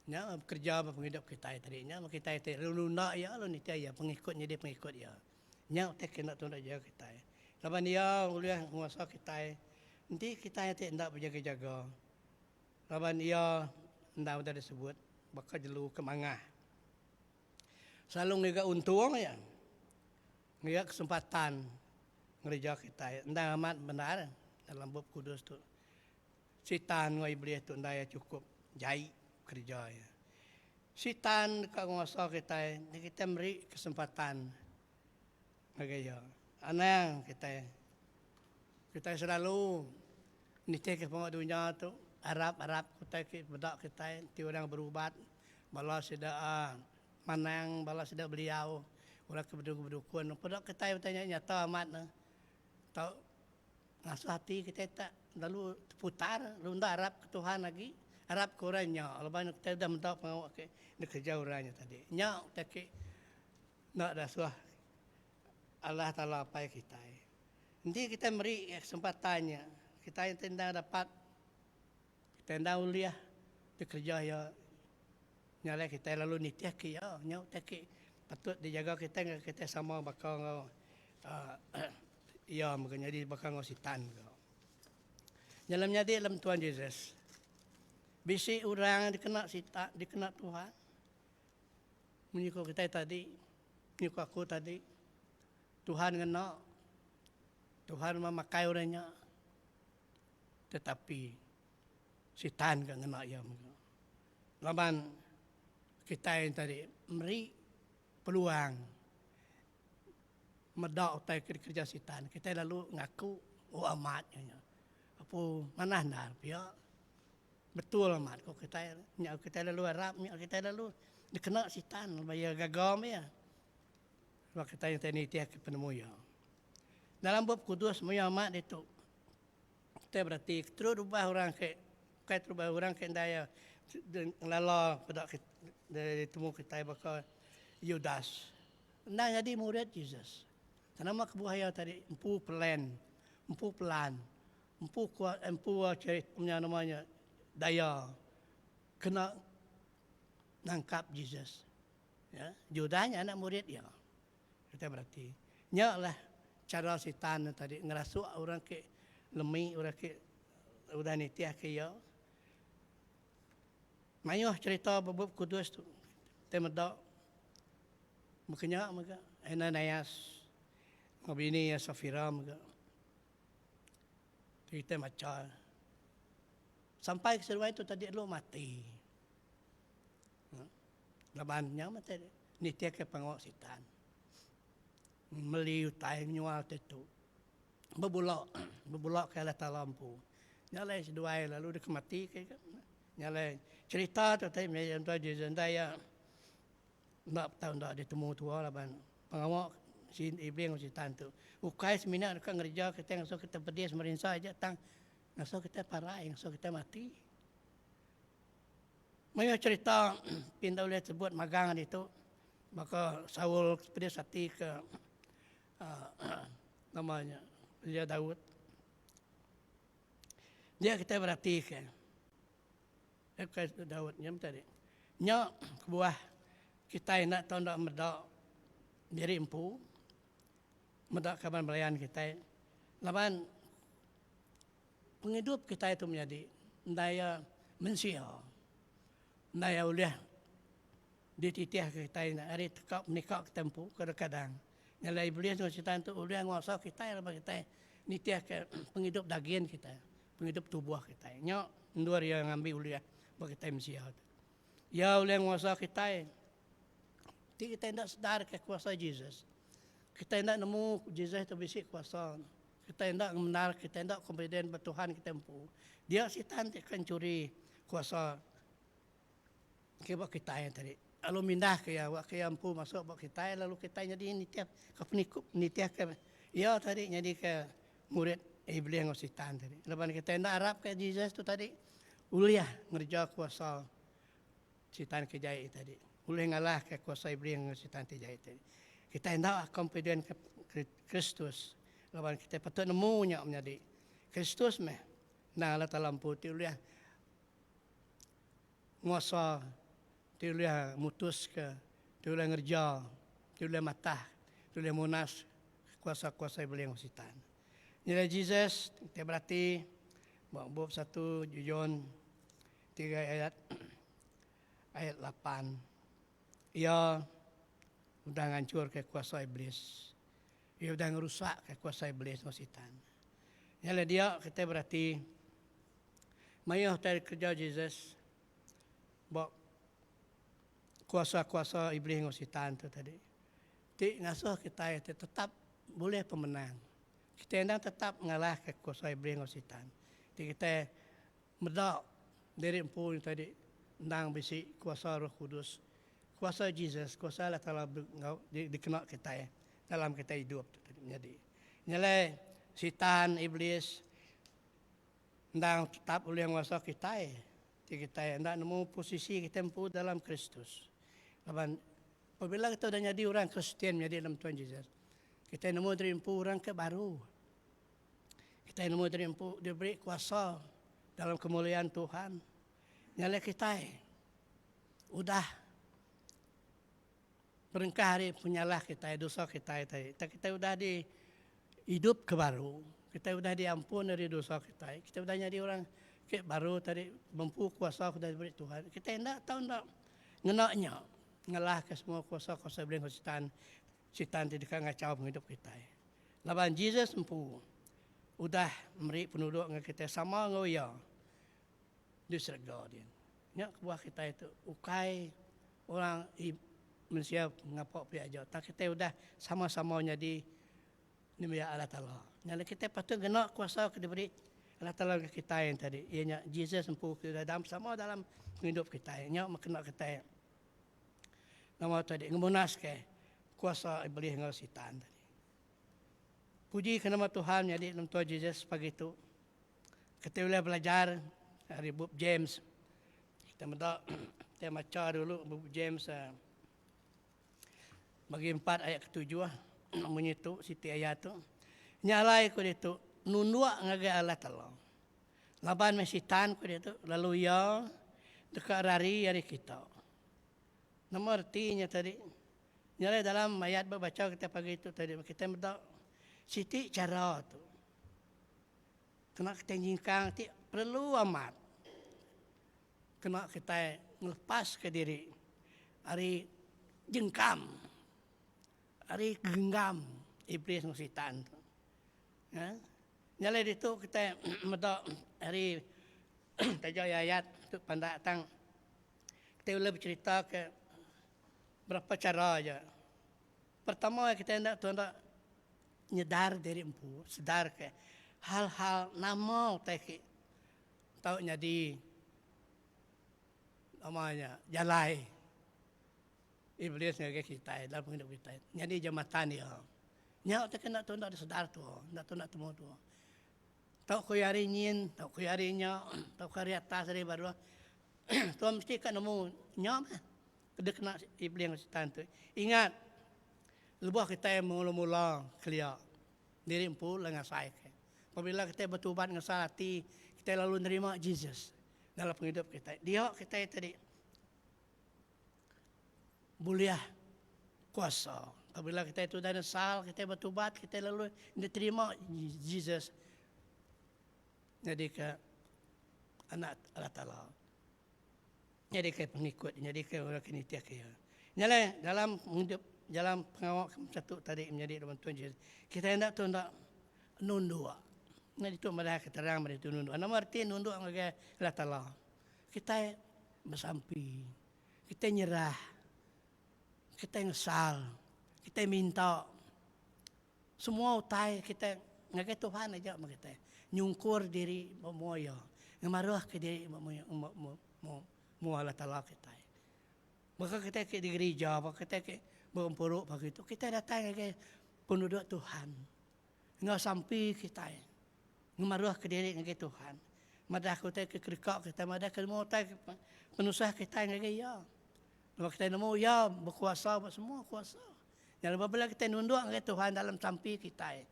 nya bekereja ba pengidup kitai tadi nya meh kitai ti lalu nunda iya lalu nitih iya pengikut nyadi pengikut iya. Nya utai ke enda tunda jaga kitai. Laban iya ulih nguasa kitai enti kitai ti enda bejaga-jaga. Laban iya enda udah disebut baka jelu ke mangah. Selalu ngiga untung iya. Ngiga kesempatan ngereja kitai. Endang amat bendar dalam Bup Kudus tu. Sitan enggau Iblis tu enda iya chukup jai kereja iya. Sitan deka nguasa kitai enti kitai meri kesempatan ngagai iya. Anang kitai kitai selalu nitihka pengawa dunya tu arap-arap utai ti meda kitai enti orang berubat bala sida aaa manang bala sida beliau orang ke bedukun peda kitai utai nya nyata amat ne tau Ngasuh ati kitai tak lalu teputar lalu enda arap ke Tuhan agi, arap ke orang nya laban kitai udah meda pengawa ke dikereja orang nya tadi. Nya utai ke enda dasuh Allah Taala Apai kitai. Enti kitai meri kesempatan nya, kitai enti enda dapat kitai enda ulih dikereja iya nya alai kitai lalu nitih ke iya. Nya utai ke patut dijaga kitai ngagai kitai sama baka enggau uhh Iya mega nyadi baka enggau Sitan mega. Dalam nyadi dalam Tuhan Jesus, bisi orang dikena Sitan, dikena Tuhan. Munyi ko kitai tadi, munyi ko aku tadi, Tuhan ngena, Tuhan memakai orang nya. Tetapi Sitan ga ngena iya mega. Laban kitai tadi meri peluang Meda utai ke dikereja Sitan, kitai lalu ngaku, Oh amat nya nya. Apu manah endar pia. Betul amat ku kitai. Nya kitai lalu arap, nya kitai lalu dikena Sitan laban iya gaga meh iya. Sebab kitai enti nitihka penemu iya. Dalam Bup Kudus mayuh amat ditu kitai berati terus ubah orang ke ukai terubah orang ke enda iya ngelala peda ditemu kitai baka Judas. Enda nyadi murid Jesus. Tang nama kebuah iya tadi empu plan, empu pelan. Empu kuat empu nya nama nya daya kena nangkap Jesus. Ya, Judah nya anak murid iya. Kita berati. Nya lah cara sitan tadi ngerasuk orang ke lemi orang ke udah nitih ke iya. Mayuh cerita ba Bup Kudus tu. Kita meda bekenya mega Ananias enggau bini iya Safira mega. Kita macha sampai ke seduai tu tadi lalu mati. Laban nya meh ti nitihka pengawa sitan. Meli utai nyual ti tu. Bebula, bebula ke Allah Taala empu. Nya alai seduai lalu deka mati ke ga. Nya alai cherita tu ti meh Tuhan Jesus enda iya enda tau enda ditemu tua laban pengawa si iblis enggau sitan tu ukai semina deka ngereja kitai ngasuh kitai pedis merinsa aja tang ngasuh kitai parai ngasuh kitai mati. Mayuh cherita ti enda ulih sebut magang ditu baka Saul pedis ati ke uhh nama nya Raja Daud. Dia kitai beratika eh Daud nya meh tadi. Nya kebuah kitai enda tau enda meda diri empu meda kaban belayan kitai laban Pengidup kitai tu menyadi enda iya mensia. Enda iya ulih dititihka kitai ari teka menika kitai empu kadang-kadang. Nya alai iblis enggau sitan tu ulih nguasa kitai laban kitai nitihka pengidup dagin kitai, pengidup tubuh kitai. Nya endur iya ngambi ulih ba kitai mensia tu. Iya ulih nguasa kitai ti kitai enda sedarka kuasa Jesus. Kitai enda nemu Jesus tu bisi kuasa. Kitai enda ngemendar, kitai enda confident ba Tuhan kitai empu. Dia sitan ti akan churi kuasa ke ba kitai tadi. Lalu mindah ke iya, awak ke iya empu masuk ba kitai lalu kitai nyadi nitih ke penikup nitih ke iya tadi nyadi ke murid iblis enggau sitan tadi. Laban kitai enda arap ke Jesus tu tadi ulih ngereja kuasa sitan ke jai tadi. Ulih ngalah ke kuasa iblis enggau sitan ti jai tadi. Kitai enda confident ke Kristus laban kitai patut nemu nya menyadi Kristus meh endang Allah Taala empu ti ulih nguasa ti ulih mutuska ti ulih ngereja ti ulih matah ti ulih munas kuasa-kuasa iblis enggau sitan. Nyadi Jesus ti berati ba bup satu John tiga ayat ayat lapan iya udah nganchurka kuasa Iblis. Iya udah ngerusakka kuasa Iblis enggau Sitan. Nya alai dia kitai berati mayuh utai dikereja Jesus ba kuasa-kuasa Iblis enggau Sitan tu tadi ti ngasuh kitai ti tetap bulih pemenang. Kitai endang tetap ngalahka kuasa Iblis enggau Sitan. Ti kitai Meda diri empu nya tadi endang bisi kuasa Roh Kudus, kuasa Jesus, kuasa Allah Taala enggau dikena kitai dalam kitai idup tu tadi menyadi. Nya alai Sitan, Iblis endang tetap ulih nguasa kitai ti kitai enda nemu posisi kitai empu dalam Kristus. Laban pabila kitai udah nyadi orang Kristian menyadi dalam Tuhan Jesus, kitai nemu diri empu orang ke baru. Kitai nemu diri empu diberi kuasa dalam kemuliaan Tuhan. Nya alai kitai udah berengkah ari penyalah kitai, dosa kitai tadi. Tang kitai udah di idup ke baru. Kitai udah diampun ari dosa kitai. Kitai udah nyadi orang ke baru tadi bempu kuasa ke udah diberi Tuhan. Kitai enda tau enda ngena nya ngalahka semua kuasa-kuasa iblis enggau sitan, sitan ti deka ngachau pengidup kitai. Laban Jesus empu udah meri penuduk ngagai kitai sama enggau iya di serega din. Nya kebuah kitai tu ukai orang mensia ngapa pia aja tang kitai udah sama-sama nyadi nembiak Allah Taala. Nya alai kitai patut ngena kuasa ke diberi Allah Taala ngagai kitai tadi iya nya Jesus empu ke udah sama dalam pengidup kitai. Nya meh kena kitai nama tadi ngemunaska kuasa iblis enggau sitan tadi. Puji ke nama Tuhan nyadi dalam Tuhan Jesus pagi tu. Kita ulih belajar ari bup James. Kita meda kita macha dulu bup James eh, bagi empat ayat ketujuh munyi tu siti ayat tu. Nya alai ku ditu. nunduk ngagai Allah Taala. Laban meh Sitan ku ditu lalu iya deka rari ari kita. Nama reti nya tadi? Nya alai dalam ayat ba bacha kita pagi tu tadi kita meda siti chara tu kena kitai nyingkang ti perlu amat kena kitai ngelepaska diri ari jengkam ari genggam iblis enggau sitan tu. Nya alai ditu kitai meda ari taja ayat tu pandak tang kitai ulih becherita ke berapa chara aja. Pertama kitai enda tu enda nyedar diri empu sedar ke hal-hal nama utai ke tau nyadi nama nya jalai iblis ngagai kitai dalam pengidup kitai nyadi jambatan iya. Nya utai ke enda tu enda disedar tuo enda tu enda temu tuo. Tau ku iya ari nyin, tau ku iya ari nya, tau ku ari atas ari baruh. Tuo mesti ka nemu nya meh deh kena iblis enggau sitan tu. Ingat lebuh kitai mula-mula kelia diri empu le ngasai ke. Pabila kitai betubat ngesal ati kitai lalu nerima Jesus dalam pengidup kitai. Dia kitai tadi bulih kuasa. Apabila kitai tu udah nesal, kitai betubat, kitai lalu diterima Jesus nyadika anak Allah Taala. Nyadika pengikut, nyadika orang ke nitihka iya. Nya alai dalam pengidup dalam pengawa ke macam tu tadi menyadi dalam Tuhan Jesus, kitai enda tu enda nunduk. Nya ditu madah ke terang meri tu nunduk. Nama reti nunduk ngagai Allah Taala? Kitai besampi, kitai nyerah, kitai ngesal, kitai minta semua utai kitai ngagai Tuhan aja meh kitai nyungkur diri ba mua Iya, ngemaruhka diri ba mua Allah Taala kitai. Baka kitai ke di gerija, baka kitai ke begempuru pagi tu, kitai datai ngagai penuduk Tuhan. Enggau sampi kitai ngemaruhka diri ngagai Tuhan, madahka utai ke kedeka kitai, madahka semua utai ke penusah kitai ngagai Iya. Lebuh kitai nemu Iya bekuasa ba semua kuasa. Nya lebuh bala kitai nunduk ngagai Tuhan dalam sampi kitai,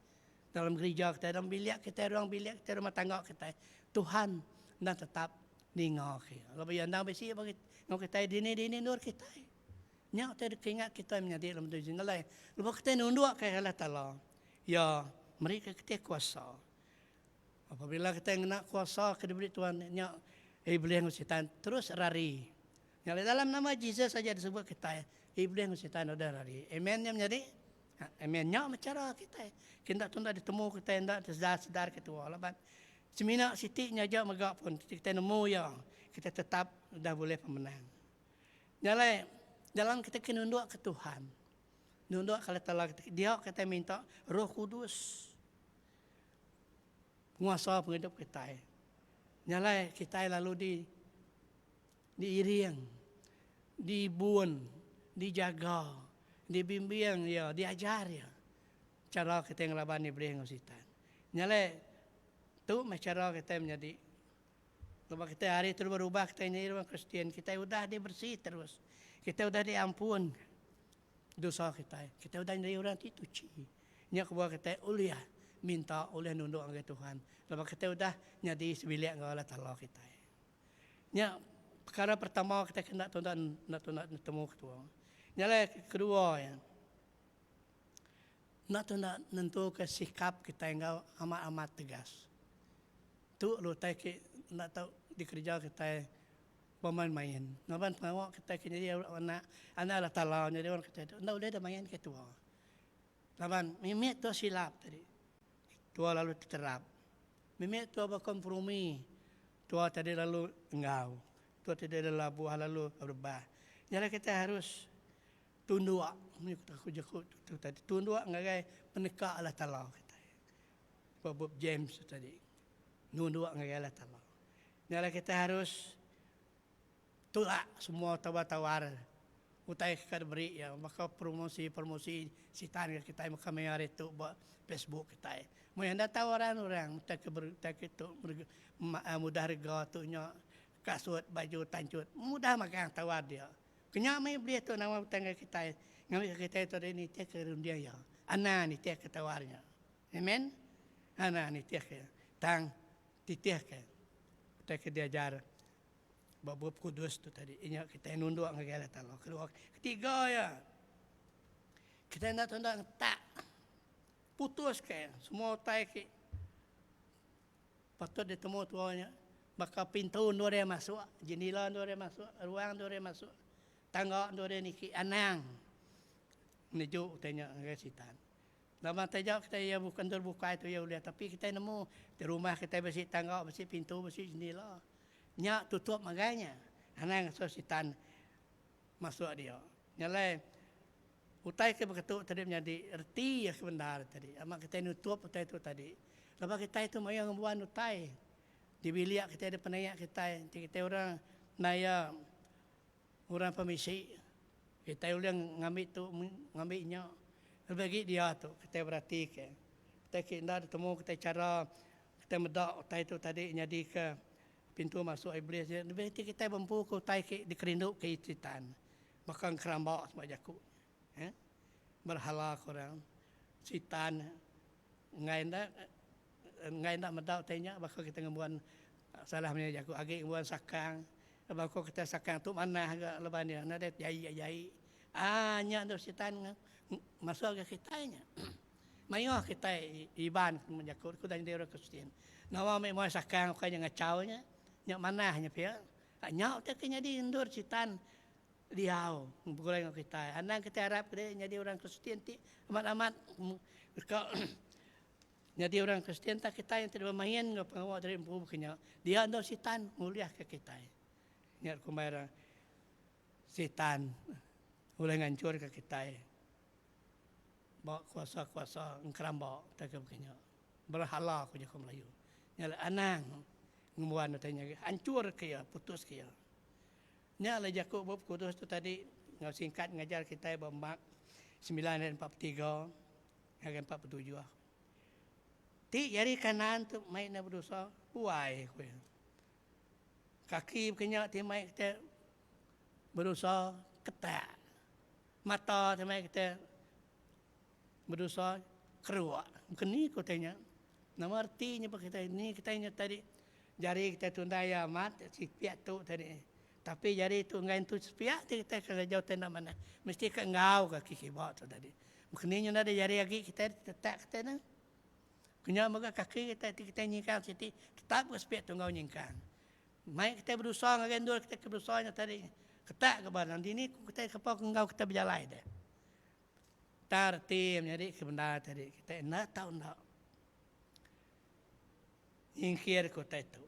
dalam gerija kitai, dalam bilik kitai, ruang bilik kitai, rumah tangga kitai, Tuhan endang tetap ninga ke Iya. Laban Iya endang bisi ba enggau kitai dini-dini endur kitai. Nya utai deka ingat kitai menyadi dalam tuju nya alai. Lebuh kitai nunduk ka Allah Taala, Iya merika kitai kuasa. Apabila kitai ngena kuasa ke diberi Tuhan nya, Iblis enggau Sitan terus rari. Nya alai dalam nama Jesus aja disebut kitai, Iblis enggau Sitan udah rari. Amen nya menyadi? Ha, amen. Nya meh chara kitai. Ke enda tunda ditemu kitai enda tersedar-sedar ke tua laban semina siti nya aja mega pun kitai nemu iya, kitai tetap udah bulih pemenang. Nya alai, dalam kita ke nunduk ke Tuhan, nunduk ke Allah Taala, dia kitai minta Roh Kudus nguasa pengidup kitai. Nya alai kitai lalu di diiring, diibun, dijaga, dibimbing iya, diajar iya chara kitai ngelaban iblis enggau sitan. Nya alai tu meh chara kitai menyadi Lebuh kitai hari terus berubah kitai nyadi orang Kristian, kitai udah diberesi terus. Kitai udah diampun dosa kitai. Kitai udah nyadi orang ti tuchi. Nya kebuah kitai ulih minta, ulih nunduk ngagai Tuhan. Laban kitai udah nyadi sebilik enggau Allah Taala kitai. Nya perkara pertama kitai kena tunda enda tunda temu ketua. Nya alai kedua iya. Enda tunda nentuka sikap kitai enggau amat-amat tegas. Tu lalu utai ke enda tau dikereja kitai bemain-main. Laban pengawa kitai ke nyadi anak anak Allah Taala nyadi orang kitai tu enda ulih deh main ke tua. Laban mimit tua silap tadi tua lalu teterap. Mimit tua bekompromi tua tadi lalu enggau. Tua tadi lalu labuh lalu rebah. Nya alai kitai harus Tunduk, aku jaku tu tadi, tunduk ngagai peneka Allah Taala kitai. Ba bup James tu tadi, nunduk ngagai Allah Taala. Nya alai kitai harus tulak semua tawar-tawar utai ke ka diberi iya baka promosi-promosi sitan ke kitai meka maya hari tu ba Facebook kitai. Maya enda tawaran orang utai ke utai ke tu mudah rega tu nya kasut baju tanchut mudah magang tawar dia. Kenya meh iblis tu nama utai ngagai kitai ngambika kitai tu deh nitihka runding iya. Anang nitihka tawar nya. Amen. Anang nitihka iya. Tang titihka utai ke diajar ba Bup Kudus tu tadi. Inya kitai nunduk ngagai Allah Taala. Kedua, ketiga iya, kitai enda tau enda ngetak putuska semua utai ke patut ditemu tua nya baka pintu endur iya masuk, jendela endur iya masuk, ruang endur iya masuk, tangga endur iya niki anang neju utai nya ngagai sitan. Laban taja kitai iya bukan endur bukai tu iya ulih tapi kitai nemu ti rumah kitai bisi tangga bisi pintu bisi jendela nya tutup magai nya anang ngasuh sitan masuk dia. Nya alai utai ke beketu tadi menyadi reti iya ke bendar tadi amat kitai nutup utai tu tadi laban kitai tu mayuh ngembuan utai di bilik kitai di penaik kitai enti kitai orang naya Orang pemisi, kitai ulih ngambi tu ngambi nya. Lebih agi dia tu kitai beratika. Kitai ke enda ditemu kitai chara kitai meda utai tu tadi nyadika pintu masuk iblis nya lebih agi kitai bempu ke utai ke dikerinduka sitan baka engkeramba sema jaku nya. Berhala ku orang sitan enggai enda enggai enda meda utai nya baka kitai ngembuan salah maya jaku agi ngembuan sakang. Laban ko kitai sakang tu manah ga laban iya nadai jai jai. Aa nya endo sitan masuk ga kitai nya. Mayuh kitai Iban jaku ku udah nyadi orang Kristian. Nama meh muai sakang ukai nya ngachau nya. Nya manah nya pia. Nya utai ke nyadi endur sitan diau begulai enggau kitai. Anang kitai arap ke diri nyadi orang Kristian ti amat amat deka Nyadi orang Kristian tak kitai enti bemain enggau pengawa diri empu baka nya, dia endur Sitan ngulihka kitai. Nya dikumbai orang Sitan ulih nganchurka kitai ba kuasa-kuasa engkeramba tauka baka nya. Berhala ku jaku Melayu. Nya alai anang ngembuan utai nya agi, anchurka iya, putuska iya. Nya alai jaku Bup Kudus tu tadi enggau singkat ngajar kitai ba Mark semilan ayat 43. Ngagai 47. Ti jari kanan tu mai enda bedosa, buai ku iya. Kaki baka nya ti mai kita bedosa, ketak. Mata ti mai kita bedosa, keruk. Baka ni ku utai nya. Nama reti nya ba kitai ni kitai nya tadi jari kitai tunda iya amat sepiak tu tadi. Tapi jari tu enggai entu sepiak ti kitai ke ngereja utai enda manah. Mesti ka enggau kaki kiba tu tadi. Bekeni nya nadai jari agi kitai tetak kitai ne. Kenya mega kaki kitai ti kitai nyingkang siti tetap ga sepiak tu enggau nyingkang. Mai kitai bedosa ngagai endur kitai ke bedosa nya tadi ketak ga barang dini ku kitai ke ke enggau kitai bejalai deh. Tang reti menyadi ke bendar tadi kitai enda tau enda nyingkir ke utai tu.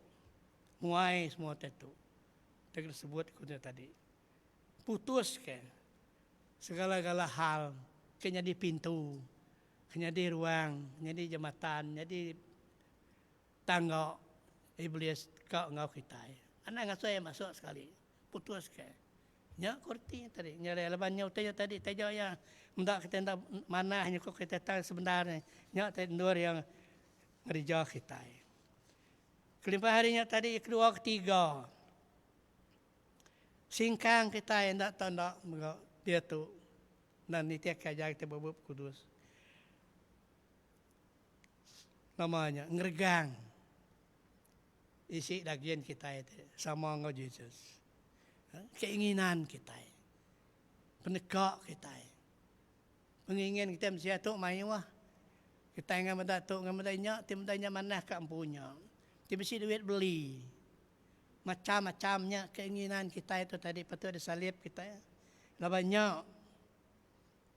Muai semua utai tu. Utai ke disebut ku nya tadi. Putus ke segala-gala hal ke nyadi pintu, ke nyadi ruang, nyadi jematan, nyadi tangga iblis ka enggau kitai. Anang ngasuh iya masuk sekali. Putus ke. Nya ku reti nya tadi. Nya alai laban nya utai nya tadi taja iya meda kitai enda manah nya ku kitai tang sebenar nya. Nya ti endur iya ngereja kitai. Kelimpah ari nya tadi kedua ketiga. Singkang kitai enda tau enda mega diatu enda nitihka ajar kitai ba Bup Kudus. Nama nya ngeregang isi dagin kitai ti sama enggau Jesus. Keinginan kitai, peneka kitai. Pengingin kitai mensia tu mayuh. Kitai enggau meda tu enggau meda nya ti meda nya manah ka empu nya. Ti bisi duit beli. Macham-macham nya keinginan kitai tu tadi patut disalip kitai. Laban nya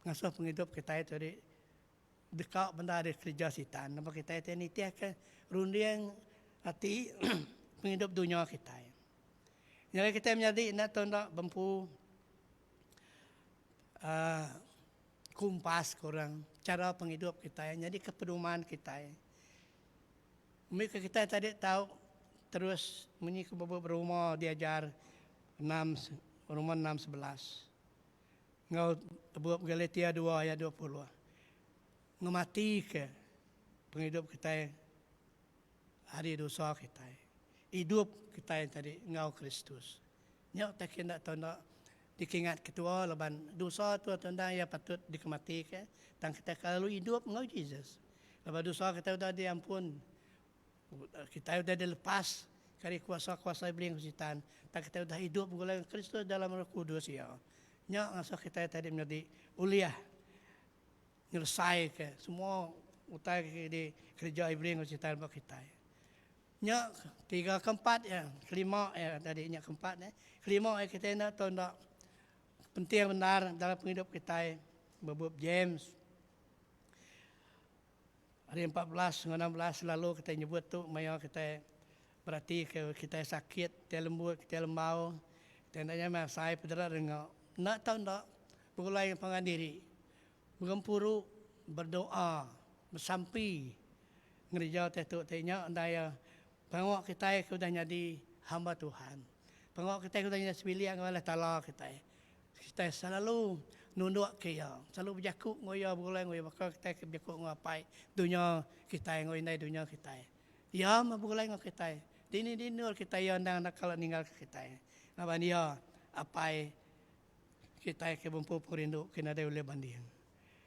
ngasuh pengidup kitai tu tadi deka bendar dikereja sitan laban kitai ti nitihka runding ati pengidup dunya kitai. Nya alai kitai menyadi enda tau enda bempu uhh kumpas ke orang chara pengidup kitai nyadika peduman kitai. Mika kitai tadi tau terus munyi ke bebup Roma diajar enam Roma 6:11 enggau bup Galatia 2 ayat 20 ngematika pengidup kitai ari dosa kitai. Idup kitai tadi enggau Kristus. Nya utai ke enda tau enda dikingat ketua laban dosa tu tau enda iya patut dikematika tang kitai kelalu idup enggau Jesus. Laban dosa kitai udah diampun. Kitai udah dilepas ari kuasa-kuasa iblis enggau sitan. Tang kitai udah idup begulai enggau Kristus dalam Roh Kudus Iya. Nya ngasuh kitai tadi menyadi ulih nyelesaika semua utai ke dikereja iblis enggau sitan ba kitai. Nya tiga keempat iya, kelima iya tadi nya keempat eh. Kelima iya kitai enda tau enda penting bendar dalam pengidup kitai ba bup James. Ari 14 enggau 16 selalu kitai nyebut tu maya kitai berati ke kitai sakit, kitai lembut, kitai lembau, kitai enda nyamai asai pedera renga. Enda tau enda begulai enggau pangan diri. Begempuru, berdoa, besampi ngereja utai tu ti nya enda iya pengawa kitai ke udah nyadi hamba Tuhan. Pengawa kitai ke udah nyadi sebilik enggau Allah Taala kitai. Kitai selalu nunduk ke iya, selalu bejaku enggau iya begulai enggau iya baka kitai ke bejaku enggau apai dunya kitai enggau indai dunya kitai. Iya meh begulai enggau kitai. Dini dini endur kitai iya endang enda kala ninggalka kitai laban iya apai Kitai ke bempu pengerindu ke nadai ulih banding.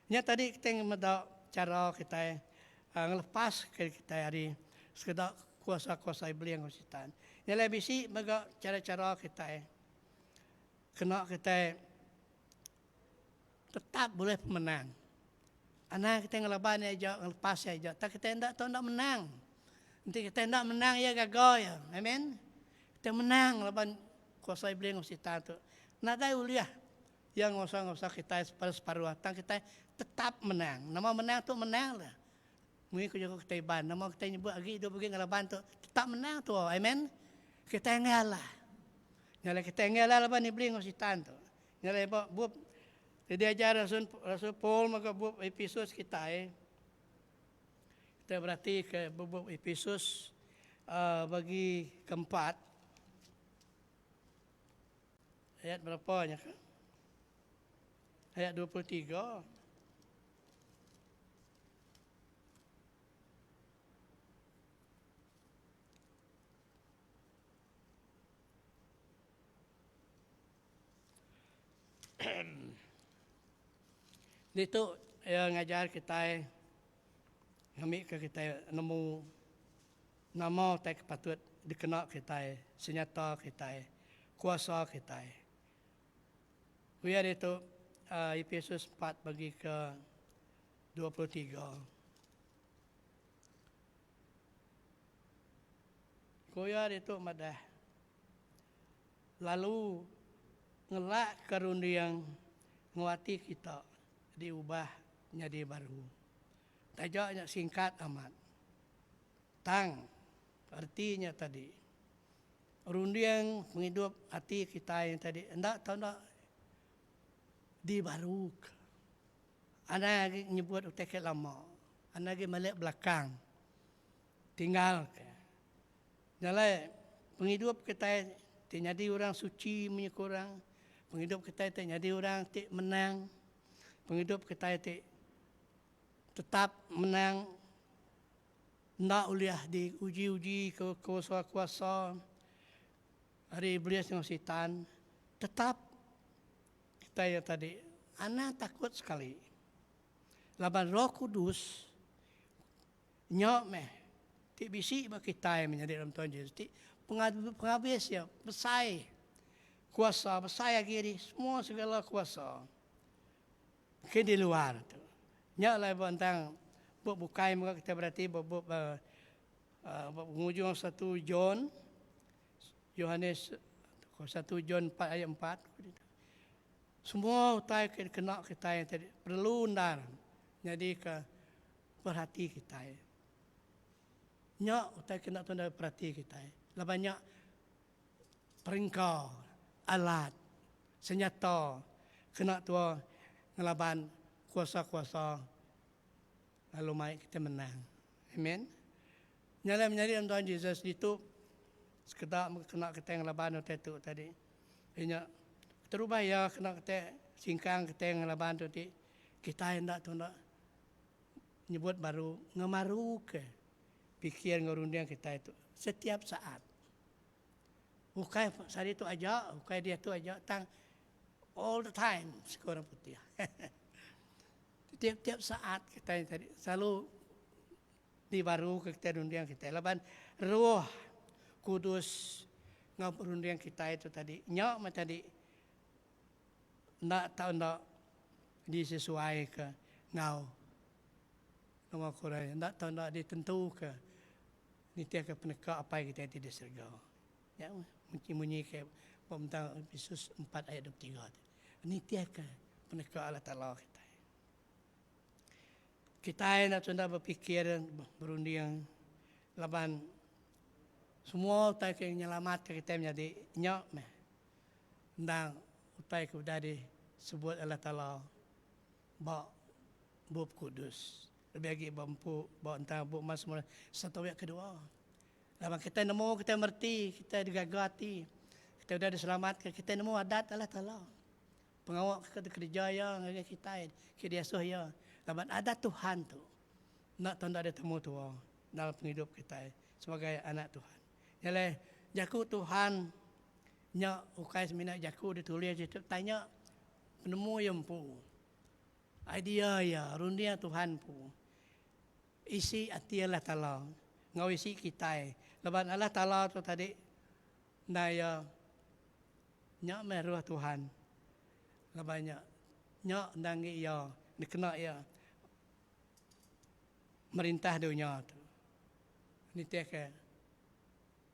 Nya tadi kitai meda chara kitai ngelepaska kitai ari sekeda kuasa-kuasa iblis enggau sitan. Nya alai bisi mega chara-chara kitai kena kitai tetap bulih pemenang. Anang kitai ngelaban iya aja, ngelepas iya aja. Tang kitai enda tau enda menang. Enti kitai enda menang iya gaga iya. Amen. Kitai menang laban kuasa iblis enggau sitan tu. Nadai ulih iya nguasa-nguasa kitai separuh-separuh. Tang kitai tetap menang. Nama menang tu menang lah. Munyi ku jaku kitai Iban, nama kitai nyebut agi idup agi ngelaban tu tetap menang tu. Amen. Kitai enggai alah. Nya alai kitai enggai alah laban iblis enggau sitan tu. Nya alai ba bup ti diajar Rasul Rasul Paul mega bup Epesus kitai. Kitai beratika bup Epesus uh, bagi keempat ayat berapa nya ka? Ayat 23. Ditu iya ngajar kitai ngambika kitai nemu nama utai ke patut dikena kitai, senyata kitai, kuasa kitai. Ku iya ditu Epesus 4 bagi ke 23. Ku iya ditu madah Lalu ngelakka runding enggau ati kita diubah nyadi baru. Taja nya singkat amat, tang reti nya tadi, runding pengidup ati kitai tadi enda tau enda dibaruka. Anang agi nyebut utai ke lama, anang agi malik belakang. Tinggalka. Nya alai, pengidup kitai ti nyadi orang suci munyi ku orang, pengidup kitai ti nyadi orang ti menang, pengidup kitai ti tetap menang enda ulih diuji-uji ke kuasa-kuasa ari iblis enggau sitan, tetap kitai iya tadi anang takut sekali laban Roh Kudus Nya meh ti bisi ba kitai menyadi dalam Tuhan Jesus ti pengabis iya besai kuasa besai agi ari semua segala kuasa ke di luar tu. Nya alai ba entang bup bukai mega kitai berati ba bup ba pengujung satu John Yohanes satu John 4 ayat 4 semua utai ke dikena kitai tadi perlu endar nyadika Perhati kitai. Nya utai kena tunda perhati kitai. Laban nya perengka, alat, senyata kena tua ngelaban kuasa-kuasa lalu mai kitai menang. Amen. Nya alai menyadi dalam Tuhan Jesus ditu sekeda mega kena kitai ngelaban utai tu tadi. Iya nya keterubah iya kena kitai singkang kitai ngelaban tu ti kitai enda tunda nyebut baru ngemaruka pikir enggau runding kitai tu setiap saat. Ukai sehari tu aja, ukai diatu aja tang all the time siko orang putih. Tiap-tiap saat kitai tadi selalu. Dibaru ke kitai runding kitai laban Roh Kudus enggau runding kitai tu tadi nya meh tadi enda tau enda disesuaika enggau nama ku orang enda tau enda ditentuka nitihka peneka Apai kitai ti di serega. Nya meh munyi ke ba mentang Epesus empat ayat 23 tu. Nitihka peneka Allah Taala kitai. Kitai enda tunda bepikir berunding laban semua utai ke nyelamatka kitai menyadi nya meh endang utai ke udah disebut Allah Taala ba Bup Kudus lebih agi ba empu ba entang Bup Mazmur satu ayat kedua. Laban kitai nemu kitai mereti kitai digaga ati kitai udah diselamatka kitai nemu adat Allah Taala. Pengawa ke dikereja iya ngagai kitai ke diasuh iya laban adat Tuhan tu enda tau enda ditemu tua dalam pengidup kitai sebagai anak Tuhan. Nya alai jaku Tuhan nya ukai semina jaku ditulis ditu tang nya penemu iya empu, idea iya, runding Tuhan empu. Isi ati Allah Taala enggau isi kitai laban Allah Taala tu tadi enda iya nya meh roh Tuhan laban nya nya enda enggi iya dikena iya merintah dunya tu nitihka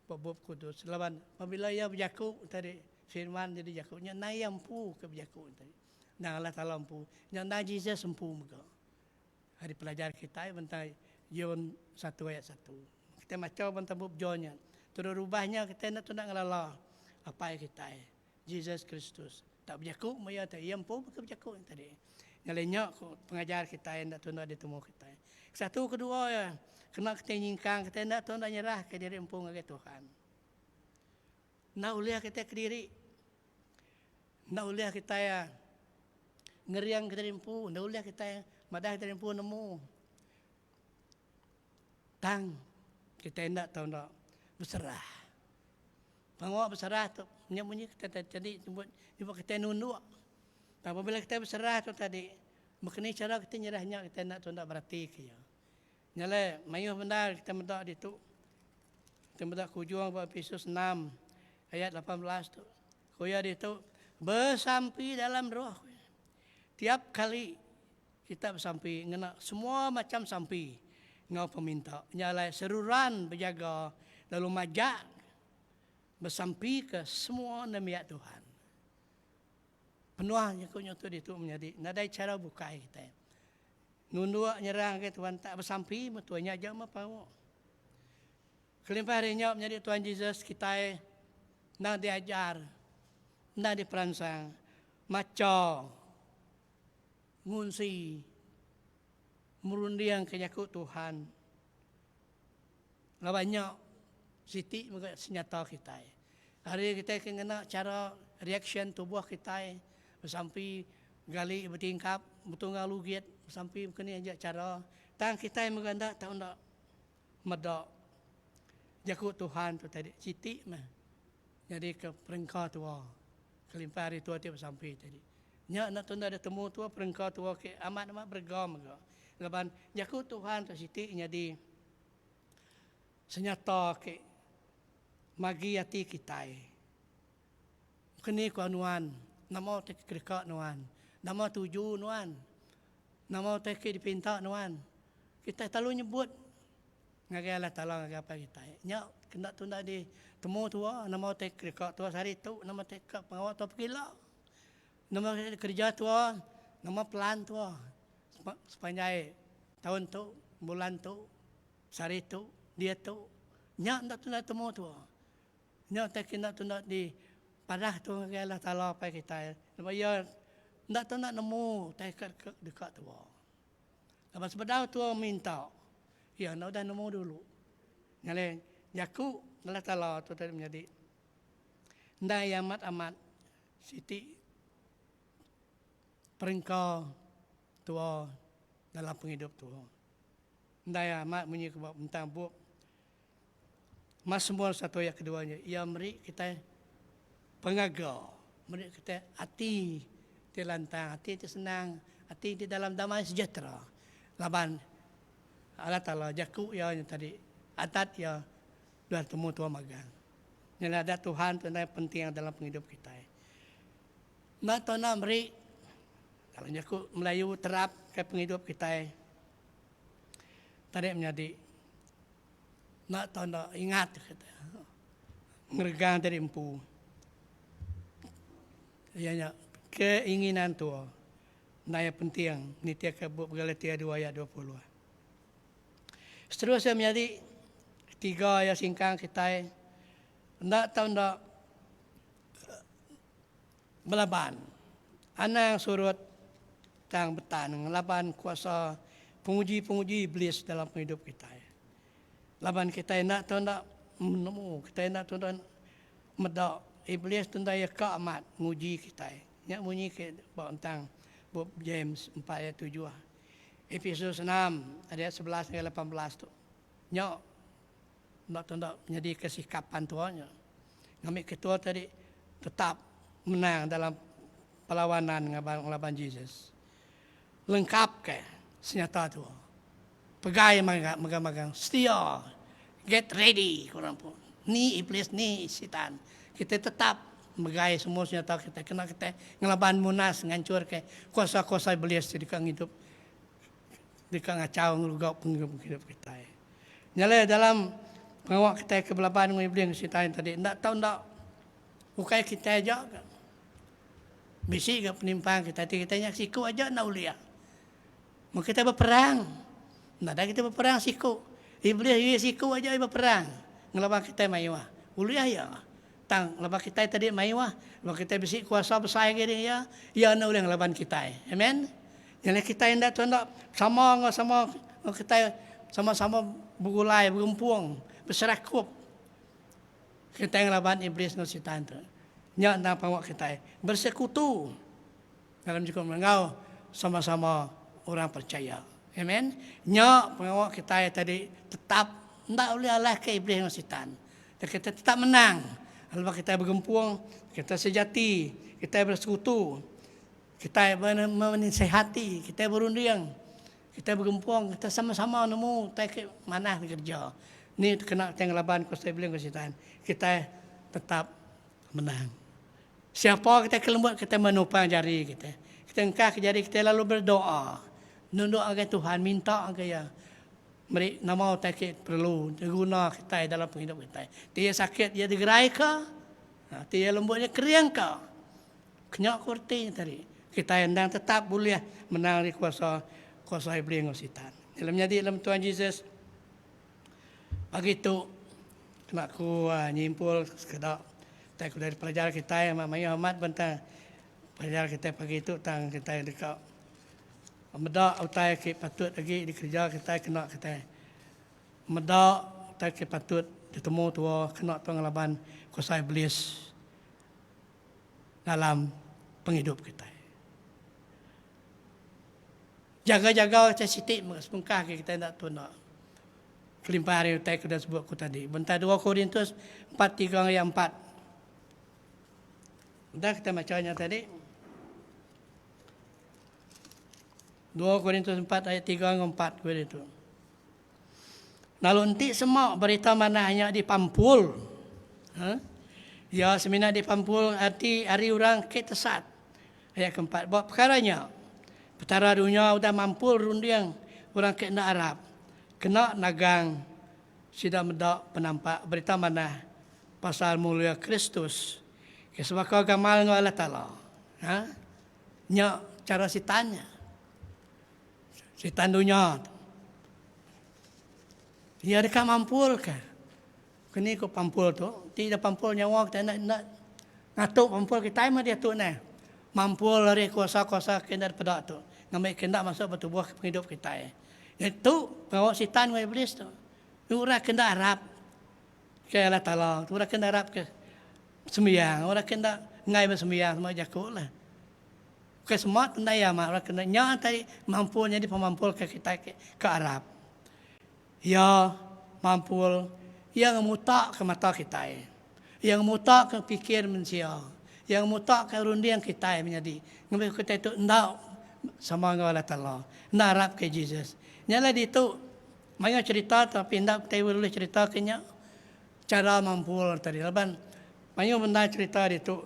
ba bup kudus laban pabila iya bejaku tadi firman jadi jaku nya endang iya empu ke bejaku tadi endang Allah Taala empu nya endang Jesus empu mega. Ari pelajar kitai bentang John satu ayat satu. Kitai macha bentang bup John nya. Terus rubah nya kitai enda tunda ngelala Apai kitai, Jesus Kristus. Tak bejaku meh iya ti iya empu meh ke bejaku nya tadi. Nya alai nya ku pengajar kitai enda tunda ditemu kitai. Satu kedua iya, kena kitai nyingkang kitai enda tunda nyerahka diri empu ngagai Tuhan. Enda ulih kitai kediri. Enda ulih kitai ngering ke diri empu, enda ulih kitai madah diri empu nemu. Tang kitai enda tau enda beserah. Pengawa beserah tu nya munyi kitai tadi nyebut nyebut kitai nunduk. Tang apabila kitai beserah tu tadi, baka ni chara kitai nyerah nya kitai enda tau enda beratika iya. Nya alai mayuh bendar kitai meda ditu. Kitai meda ke ujung ba Epesus enam ayat 18 tu. Ku iya ditu, besampi dalam roh. Tiap kali kita besampi ngena semua macham sampi enggau peminta. Nya alai seruran bejaga lalu majak besampika semua nembiak Tuhan. Penuh jaku nya tu ditu menyadi nadai chara bukai kitai. Nunduk nyerang ngagai Tuhan tak besampi meh tuai nya aja meh pauk. Kelimpah ari nya menyadi Tuhan Jesus kitai endang diajar endang diperansang macha ngunsi merundingka jaku Tuhan laban nya siti mega senyata kitai. Ari kitai ke ngena chara reaksyen tubuh kitai besampi gali betingkap betunggang lugit besampi baka ni aja chara tang kitai mega enda tau enda meda jaku Tuhan tu tadi siti meh nyadika perengka tua kelimpah ari tua ti besampi tadi. Nya enda tunda ditemu tua perengka tua ke amat amat berega mega laban jaku Tuhan tu siti nyadi senyata ke magi ati kitai. Baka ni ku nuan, nama utai ke kedeka nuan, nama tuju nuan, nama utai ke dipinta nuan. Kitai telalu nyebut ngagai Allah Taala ngagai Apai kitai. Nya kena tunda ditemu tua nama utai ke kedeka tua sehari tu, nama utai ka pengawa tua pegila. Nama kereja tua, nama pelan tua sepanjai taun tu, bulan tu, sehari tu, diatu. Nya enda tunda temu tua. Nya utai ke enda tunda dipadah tu ngagai Allah Taala Apai kitai. Laban Iya enda tunda nemu utai ke deka tua. Laban sebedau tua minta, Iya enda udah nemu dulu. Nya alai jaku Allah Taala tu tadi menyadi endang iya amat-amat siti perengka tua dalam pengidup tua. Endang iya amat munyi ke ba bentang bup Masmur satu ayat kedua nya, iya meri kitai pengaga, meri kitai ati ti lantang, ati ti senang, ati ti dalam damai sejahtera laban. Allah Taala jaku iya nya tadi adat iya udah temu tua magang. Nya alai adat Tuhan tu endang penting dalam pengidup kitai. Enda tau enda meri dalam jaku Melayu terap ke pengidup kitai tadi menyadi enda tau enda ingat kitai ngeregang diri empu iya nya keinginan tua enda iya penting nitihka bup Galatia dua ayat 20. Seterusnya menyadi ketiga iya singkang kitai enda tau enda Belaban. Anang surut tang betan ngelaban kuasa penguji-penguji Iblis dalam pengidup kitai. Laban kitai enda tau enda nemu, kitai enda tau enda meda Iblis tu enda iya ka amat nguji kitai. Nya munyi ke ba entang bup James empat ayat tujuh, Epesus enam ayat 11 ngagai 18 tu. Nya Enda tu enda nyadika sikap pantua nya. Ngambi ketua tadi tetap menang dalam perlawanan ngelaban Jesus. Lengkap ke senyata tua. Pegai magang-magang setia. Get ready ku orang pun. Ni iblis ni sitan. Kita tetap megai semua senjata kita kena kita ngelaban munas ngancur ke kuasa-kuasa iblis ti deka ngidup deka ngachau ngeruga pengidup kitai. Nya alai dalam pengawa kitai ke belaban enggau Iblis enggau Sitan tadi enda tau enda ukai kitai aja ka. Bisi ga penimpang kitai ti kitai nya siku aja enda ulih. Mun kitai beperang enda kita beperang siku. Iblis iya siku aja iya beperang ngelaban kitai mayuh. Ulih iya. Tang laban kitai tadi mayuh, laban kitai bisi kuasa besai agi ari iya, iya enda ulih ngelaban kitai. Amen. Nya alai kitai enda tu enda sama enggau sama enggau kitai sama-sama begulai, begempung, beserakup. Kitai ngelaban iblis enggau sitan tu. Nya endang pengawa kitai bersekutu dalam jaku enggau sama-sama orang percaya. Amen. Nya pengawa kitai tadi tetap enda ulih alahka iblis enggau sitan. Tang kitai tetap menang laban kitai begempung, kitai sejati, kitai bersekutu, kitai menasihati, kitai berunding, kitai begempung, kitai sama-sama nemu utai ke manah dikereja. Ni kena kitai ngelaban kuasa iblis enggau sitan, kitai tetap menang. Siapa kitai ke lembut kitai menupang jari kitai. Kitai engkah ke jari kitai lalu berdoa nunduk ngagai Tuhan minta ngagai iya. Meri nama utai ke perlu diguna kitai dalam pengidup kitai. Ti iya sakit iya digeraika, ha, ti iya lembut iya keringka. Kenya ku reti nya tadi. Kitai endang tetap bulih menang ari kuasa kuasa Iblis enggau Sitan. Dalam menyadi dalam Tuhan Jesus pagi tu kena ku uh, nyimpul sekeda utai ke udah dipelajar kitai amat mayuh amat bentang pelajar kitai pagi tu tang kitai deka Meda utai ke patut agi dikereja kitai kena kitai meda utai ke patut ditemu tua kena tua ngelaban kuasa iblis dalam pengidup kitai. Jaga-jaga utai siti mega sebengkah agi kitai enda tunda kelimpah ari utai ke udah sebut ku tadi. Bentai 2 Korintus 4 3 ayat 4. Udah kita macha nya tadi. 2 Korintus 4 ayat 3 enggau 4 ku ditu. Lalu enti sema berita manah nya dipampul, ha? Ya semina dipampul ati ari orang ke tesat. Ayat keempat, ba perkara nya, Petara dunya udah mampul runding orang ke enda arap, kena nagang sida meda penampak berita manah pasal mulia Kristus ke sebaka gamal enggau Allah Taala. Ha? Nya chara sitan nya. Sitan dunya tu. Iya deka mampulka. Keni ku pampul tu? Ti ida pampul nyawa kitai enda enda ngatuk pampul kitai mah diatu neh. Mampul ari kuasa-kuasa ke enda dipeda tu ngambika enda masuk ba tubuh pengidup kitai. Nya tu pengawa sitan enggau iblis tu. Orang ke enda arap ke Allah Taala, orang ke enda arap ke Sembiang, orang ke enda enggai besembiang sema jaku lah. Bukai sema tu enda iya amat orang ke enda nya tadi mampul nyadi pemampul ke kitai ke, ke arap. Iya mampul, iya ngemuta ke mata kitai. Iya ngemuta ke pikir mensia. Iya ngemuta ke runding kitai menyadi. Ngambi kitai tu enda sama enggau Allah Taala. Enda arap ke Jesus. Nya alai ditu. Mayuh cherita tapi enda kitai ulih cherita ke nya chara mampul tadi laban mayuh bendar cherita ditu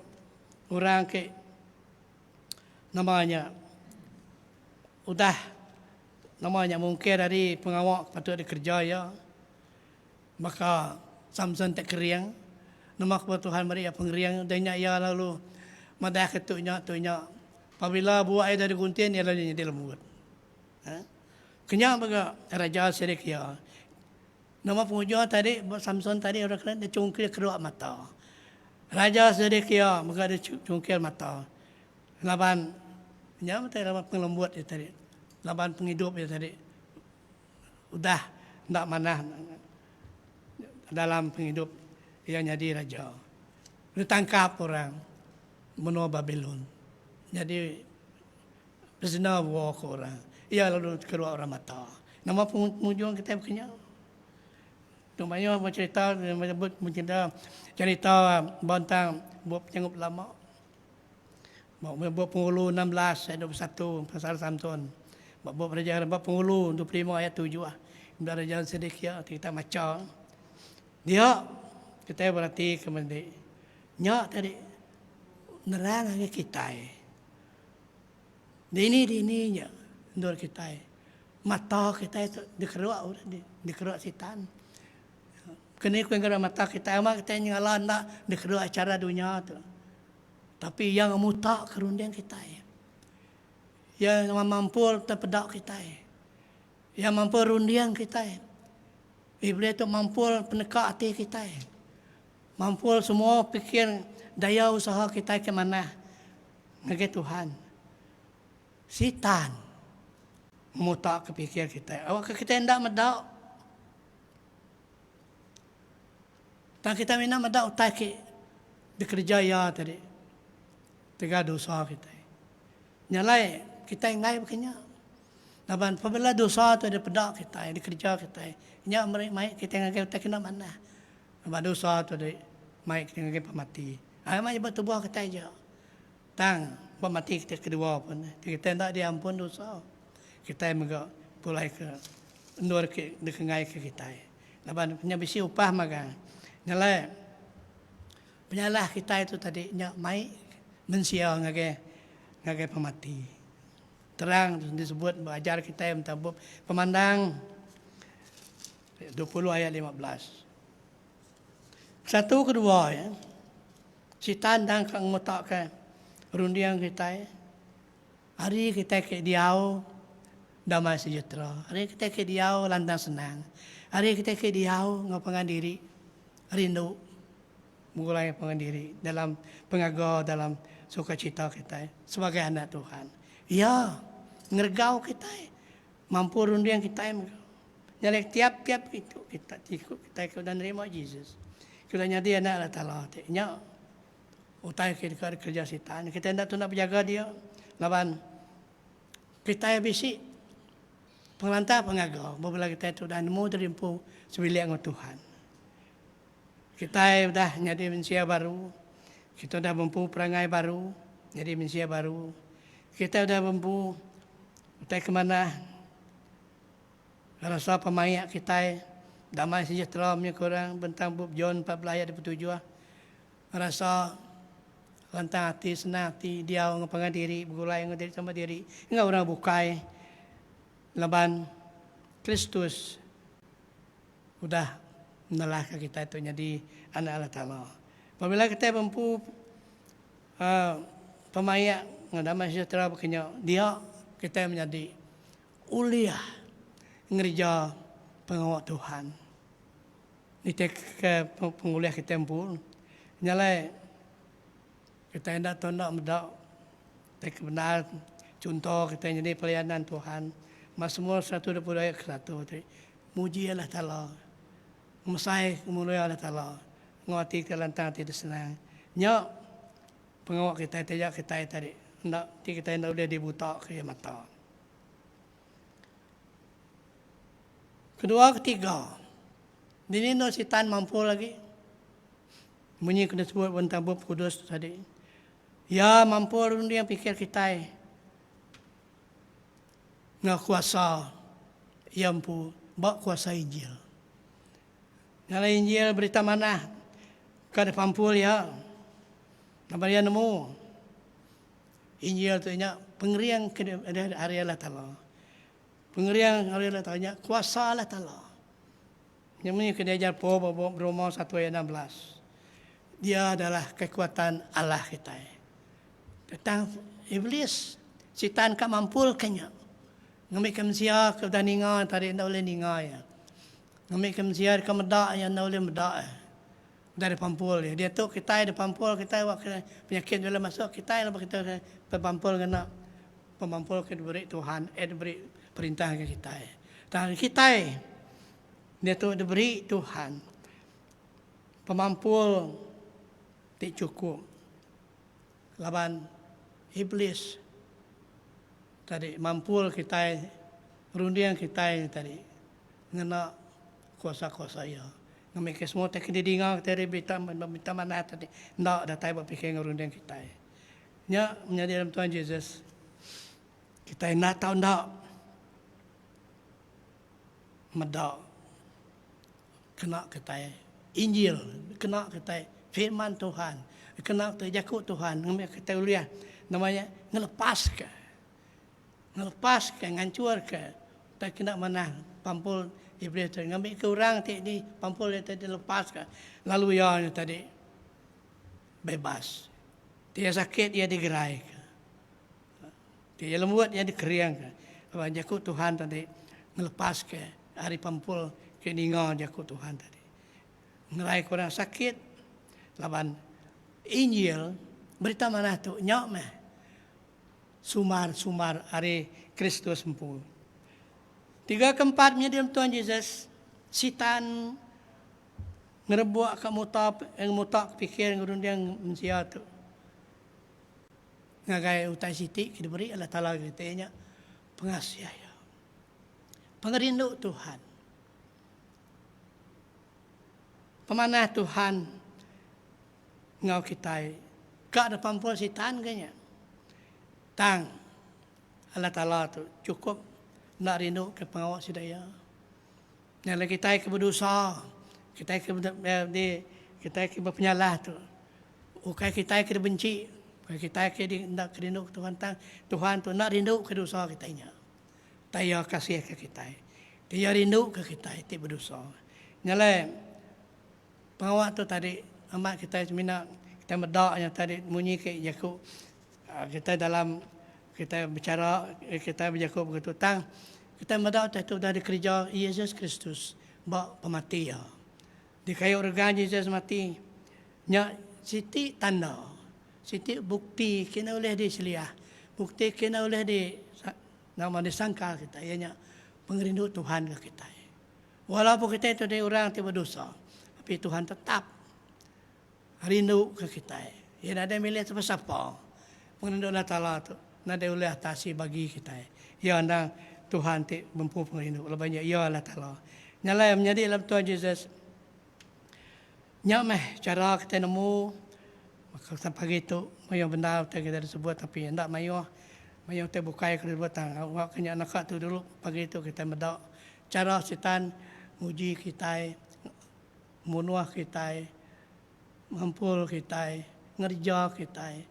orang ke nama nya udah nama nya mungkir ari pengawa ke patut dikereja iya baka Samson ti kering nama kebuah Tuhan meri iya pengering udah nya iya lalu madah ke tu nya tu nya pabila buak iya dari guntin iya lalu nyadi lembut. Kenya mega Raja Sedekia. Nama pengujung tadi ba Samson tadi orang kena dia chungkil keruak mata. Raja Sedekia mega dia chungkil mata. Laban nya meh tadi laban pengelembut iya tadi. Laban pengidup iya tadi udah enda manah dalam pengidup iya nyadi raja. Ditangkap orang menua Babilon. Nyadi Prisoner of war ko orang. Iya lalu keluar orang mata. Nama pengujung kitai baka nya. Tu mayuh bercerita menyebut mencerita cerita bentang bup Penyanggup Lama. Ba bup Penghulu 16 ayat 21 pasal Samson. Ba bup Raja ba Penghulu 25 ayat 7. Ba Raja Sedekia ti kita macha. Dia kitai berati ke mende. Nya tadi nerang agi kitai. Dini-dini nya endur kitai. Mata kitai tu dikeruk orang dikeruk sitan. Keni ku ngagai mata kitai amat kitai nyengala enda dikeruk acara dunya tu. Tapi iya ngemuta ke runding kitai. Iya mampul tepeda kitai. Iya mampul runding kitai. Iblis tu mampul peneka ati kitai. Mampul semua pikir daya usaha kitai ke manah. Ngagai Tuhan. Sitan mutaka pikir kitai. Awakka kitai enda meda. Tang kitai mina meda utai ke dikereja iya tadi. Tegal dosa kitai. Nya alai kitai enggai baka nya. Laban apabila dosa tu dipeda kitai, dikereja kitai, nya meri mai kitai ngagai utai ke enda manah. Laban dosa tu deh mai kitai ngagai pemati. Ai mai ba tubuh kitai aja. Tang ba mati kitai kedua pun ti kitai enda diampun dosa, kitai mega pulai ke endur ke dikenggai ke kitai. Laban nya bisi upah magang. Nya alai penyalah kitai tu tadi nya mai mensia ngagai ngagai pemati. Terang disebut ba ajar kitai menta bup Pemandang 20 ayat 15. Satu kedua ya. Sitan endang ka ngemutaka runding kitai. Ari kitai ke diau damai sejahtera. Ari kitai ke diau lantang senang. Ari kitai ke diau enggau pangan diri rindu begulai enggau pangan diri dalam pengaga dalam sukacita kitai sebagai anak Tuhan. Iya ngeregau kitai mampu runding kitai mega. Nya alai tiap-tiap itu kita ti iku kitai ke udah nerima Jesus, ke udah nyadi anak Allah Taala ti nya utai ke deka dikereja Sitan. Kitai enda tuna bejaga dia laban kitai bisi pengelantang pengaga ba bala kitai ti udah nemu diri empu sebilik enggau Tuhan. Kitai udah nyadi mensia baru, kita udah bempu perangai baru, nyadi mensia baru. Kitai udah bempu utai ke manah. Ngerasa pemaik kitai damai sejahtera mih ku orang bentang bup John 14 ayat 27. Ngerasa lantang ati, senang ati diau enggau pangan diri, begulai enggau diri sama diri enggau orang bukai laban Kristus udah nelahka kitai tu nyadi anak Allah Taala. Pabila kitai bempu uhh pemaik enggau damai sejahtera baka nya dia kitai menyadi ulih ngereja pengawa Tuhan. Nitihka pengulih kitai empu, nya alai kitai enda tau enda meda ti ke bendar chunto kitai nyadi pelayanan Tuhan. Masmur 120 ayat ke satu ti muji Allah Taala, ngemesai ngemulia Allah Taala enggau ati ti lantang ati ti senang. Nya pengawa kitai taja kitai tadi enda ti kitai enda ulih dibuta ke iya mata. Kedua ketiga, dini endur Sitan mampu lagi? Munyi ke disebut bentang Bup Kudus tu tadi. Iya mampu runding pikir kitai enggau kuasa iya empu. Ba kuasa Injil. Nya alai Injil berita manah ka dipampul iya. Laban iya nemu Injil tu nya pengering ke ari Allah Taala. Pengering ari Allah Taala nya kuasa Allah Taala. Nya mih ke diajar Paul ba bup Roma satu ayat 16. Dia adalah kekuatan Allah kitai. Tang Iblis, Sitan ka mampulka nya. Ngambika mensia ke udah ninga tadi enda ulih ninga iya. Ngambika mensia deka meda iya enda ulih meda iya. Udah dipampul iya. Diatu kitai dipampul kitai wak ke penyakit ulih masuk kitai laban kitai bepampul ngena pemampul ke diberi Tuhan eh diberi perintah ngagai kitai. Tang kitai diatu diberi Tuhan pemampul ti chukup laban Iblis. Tadi mampul kitai runding kitai tadi ngena kuasa-kuasa iya. Ngambika semua utai ke didinga kitai ari berita berita manah tadi enda datai ba pikir enggau runding kitai. Nya menyadi dalam Tuhan Jesus kitai enda tau enda meda kena kitai Injil kena kitai firman Tuhan kena kitai jaku Tuhan ngambika kitai ulih nama nya ngelepaska ngelepaska nganchurka utai kena manah pampul iblis tu ngambika orang ti di pampul iya ti dilepaska lalu iya nya tadi bebas. Ti iya sakit iya digeraika. Ti iya lembut iya dikeringka. Laban jaku Tuhan tadi ngelepaska ari pampul ke ninga jaku Tuhan tadi. Ngeraika orang sakit laban Injil berita manah tu nya meh sumbar-sumbar ari Kristus empu. Tiga keempat menyadi Tuhan Jesus, Sitan ngerebuk ka muta muta pikir enggau runding mensia tu. Ngagai utai siti ke diberi Allah Taala ngagai kitai nya pengasih Iya. Pengerindu Tuhan. Pemanah Tuhan enggau kitai ka dipampul sitan ke nya. Tang Allah Taala tu chukup enda rindu ke pengawa sida iya. Nya alai kitai ke bedosa, kitai ke di kitai ke bepenyalah tu Ukai kitai ke dibenci, ukai kitai ke enda kerindu ke Tuhan tang Tuhan tu enda rindu ke dosa kitai nya. Tang Iya kasih ke kitai. Iya rindu ke kitai ti bedosa. Nya alai pengawa tu tadi amat kitai semina kitai meda nya tadi munyi ke jaku kitai dalam kitai bicara kitai bejaku begitu tang kitai meda utai tu udah dikereja Yesus Kristus ba pemati iya. Dikayu rega Jesus mati nya siti tanda, siti bukti ke enda ulih diseliah, bukti ke enda ulih di nama disangkal kitai iya nya pengerindu Tuhan ke kitai. Walaupun kitai tu deh orang ti bedosa, tapi Tuhan tetap rindu ke kitai. Iya nadai milih sapa-sapa. Pengerindu Allah Taala tu nadai ulih atasi bagi kitai. Iya endang Tuhan ti bempu pengerindu laban nya Iya Allah Taala. Nya alai menyadi dalam Tuhan Jesus nya meh chara kitai nemu maka pagi tu mayuh bendar utai kitai disebut tapi enda mayuh mayuh utai bukai ke disebut tang awak ke nya naka tu dulu pagi tu kitai meda chara sitan nguji kitai munuh kitai Ngempul kitai, ngereja kitai,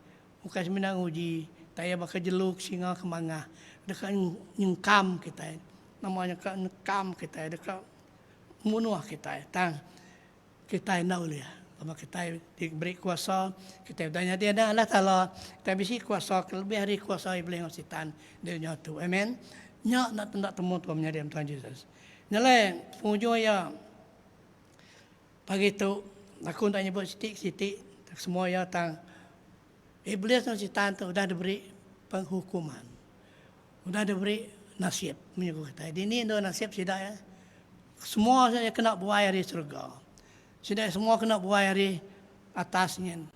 ukai semina nguji, tang iya baka jelu ke singa ke mangah deka nyengkam kitai. Nama nya ka nekam kitai deka munuh kitai tang kitai enda ulih laban kitai diberi kuasa, kitai udah nyadi anak Allah Taala, kitai bisi kuasa ke lebih ari kuasa iblis enggau sitan di dunya tu. Amen. Nya enda enda temu tuan menyadi Tuhan Jesus. Nya alai pengujung iya. Pagi tu, aku enda nyebut siti ke siti semua iya tang Iblis enggau Sitan tu udah diberi penghukuman. Udah diberi nasib munyi ku kitai. Dini endur nasib sida iya? Semua sida iya kena buai ari serega. Sida iya semua kena buai ari atas nyin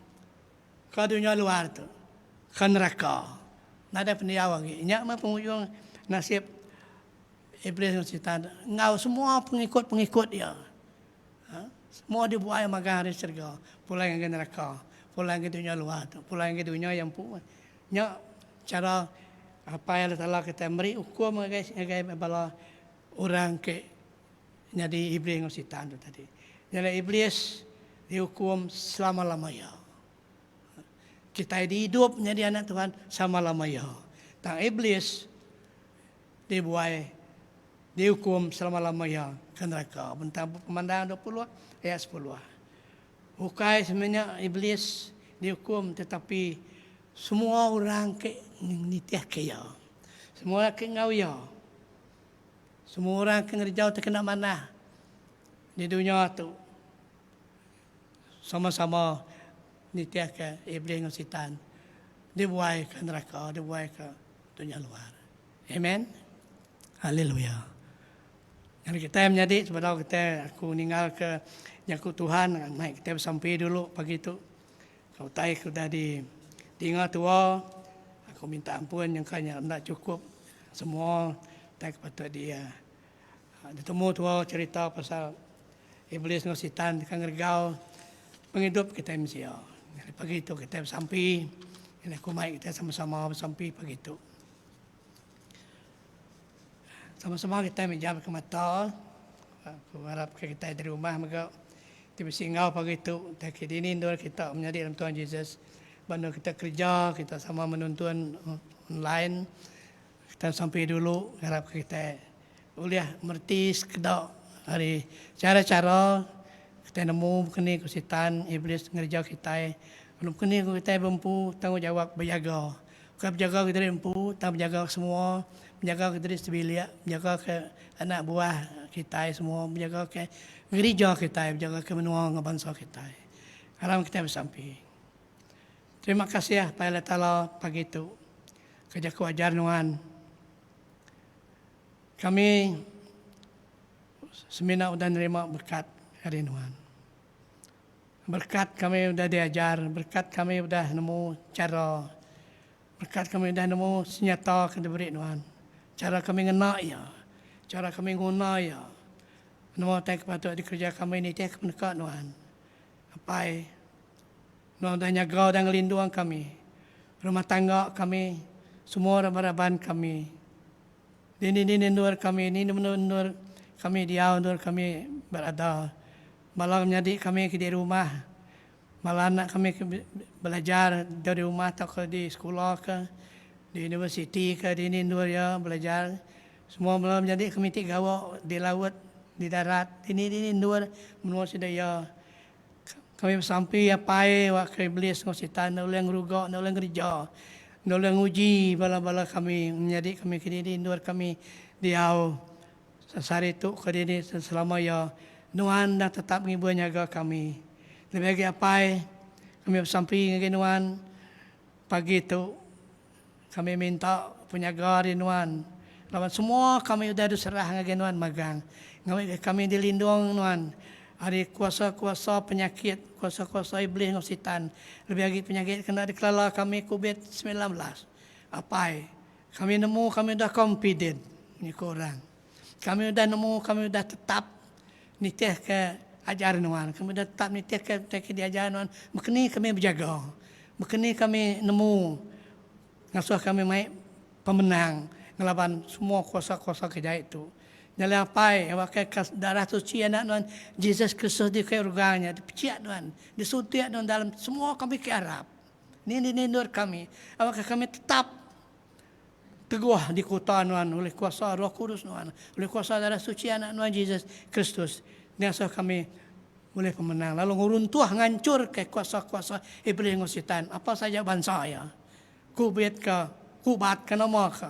ke dunya luar tu, ke neraka. Nadai pendiau agi. Nya meh pengujung nasib Iblis enggau Sitan enggau semua pengikut-pengikut iya. Semua dibuai magang ari serega, pulai ngagai neraka, pulai ngagai dunya luar tu, pulai ngagai dunya iya empu. Nya chara Apai Allah Taala kitai meri ukum ngagai ngagai bala orang ke Nyadi Iblis enggau Sitan tu tadi. Nya alai Iblis diukum selama-lama iya. Kitai diidup nyadi anak Tuhan sama-lama iya. Tang Iblis dibuai diukum selama-lama iya ke neraka. Bentang Bup Pemandang 20 ayat 10. Ukai semina Iblis diukum tetapi semua orang ke nitihka iya. Semua orang ke enggau iya. Semua orang ke ngereja utai kena manah di dunya tu sama-sama nitihka Iblis enggau Sitan dibuai ke neraka, dibuai ke dunya luar. Amen. Haleluya. Nyadi kitai menyadi sebedau kitai aku ninggalka jaku Tuhan mai kitai besampi dulu pagi tu. Ka utai ke udah di dinga tua aku minta ampun nyangka nya enda chukup semua utai ke patut di ditemu tua cherita pasal Iblis enggau Sitan deka ngeregau pengidup kitai mensia. Nyadi pagi tu kitai besampi nyadi aku mai kitai sama-sama besampi pagi tu. Sama-sama kitai mejam ke mata. Aku ngarap ke kitai dari rumah mega ti bisi enggau pagi tu tai ke dini endur kita menyadi dalam Tuhan Jesus. Ba endur kita kereja kita sama menuntun online. Kita sampi dulu ngarap ke kitai ulih mereti sekeda ari chara-chara kitai nemu baka ni ku sitan iblis ngereja kitai lalu baka ni ku kitai bempu tanggungjawab bejaga. Bukai bejaga ke diri empu tang bejaga ke semua, bejaga ke diri sebilik, bejaga ke anak buah kitai semua, bejaga ke gerija kitai, bejaga ke menua enggau bansa kitai. Aram kitai besampi. Terima kasih Apai Allah Taala pagi tu ke jaku ajar nuan. Kami semina udah nerima berekat ari nuan. Berekat kami udah diajar, berekat kami udah nemu chara, berekat kami udah nemu senyata ke diberi nuan. Chara kami ngena iya, chara kami nguna iya. Menua utai ke patut dikereja kami nitihka peneka nuan. Apai, nuan udah nyaga udah ngelindung kami, rumah tangga kami, semua raban-raban kami. Dini-dini endur kami, ni endur kami diau, endur kami berada. Bala menyadi kami ke di rumah, bala anak kami ke belajar di rumah tauka di sekula ke, di universiti ke dini endur iya belajar. Semua bala menyadi kami ti gawa di laut, di darat, dini-dini endur menua sida iya. Kami besampi apai wak ke iblis enggau sitan enda ulih ngeruga, enda ulih ngereja, enda ulih nguji bala-bala kami menyadi kami ke dini endur kami diau. Sehari tu ke dini selama iya, Nuan endang tetap ngibun nyaga kami. Lebih agi Apai, kami besampi ngagai Nuan pagi tu. Kami minta penyaga ari Nuan laban semua kami udah diserah ngagai Nuan magang. Ngambika kami dilindung Nuan ari kuasa-kuasa penyakit, kuasa-kuasa Iblis enggau Sitan, lebih agi penyakit ke enda dikelala kami covid 19. Apai, Kami nemu kami udah confident nyiku orang. Kami udah nemu kami udah tetap nitihka ajar nuan. Kami udah tetap nitihka utai ke diajar nuan. Baka ni kami bejaga. Baka ni kami nemu ngasuh kami mai pemenang ngelaban semua kuasa-kuasa ke jai tu. Nya alai Apai, awakka ka darah suci Anak Nuan, Jesus Kristus dikai urga nya, dipechik nuan, disuntik nuan dalam semua kami ke arap. Ni ni endur kami. Awakka kami tetap teguh di kuta Nuan oleh kuasa Roh Kudus Nuan, oleh kuasa darah suci Anak Nuan Jesus Kristus. Ngasuh kami bulih pemenang lalu ngeruntuh ngancurka kuasa-kuasa iblis enggau sitan apa saja bansa iya. Kubit ke, kubat ke nama ke,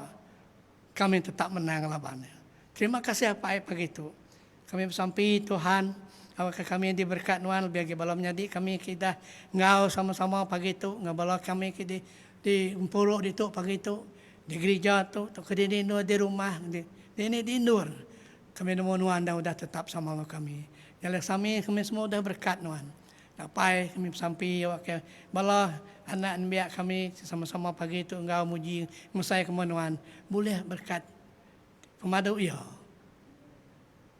kami tetap menang laban iya. Terima kasih Apai pagi tu. Kami besampi Tuhan awakka kami diberkat nuan lebih agi bala menyadi kami ke idah enggau sama-sama pagi tu enggau bala kami ke di di empuru ditu pagi tu di gerija tu tauka dini endur di rumah di dini di endur kami nemu nuan dah udah tetap sama enggau kami. Nya alai sami kami semua udah berkat nuan. Apai kami besampi awakka bala anak nembiak kami sama-sama pagi tu enggau muji ngemesai ke nuan bulih berkat Pemadu iya.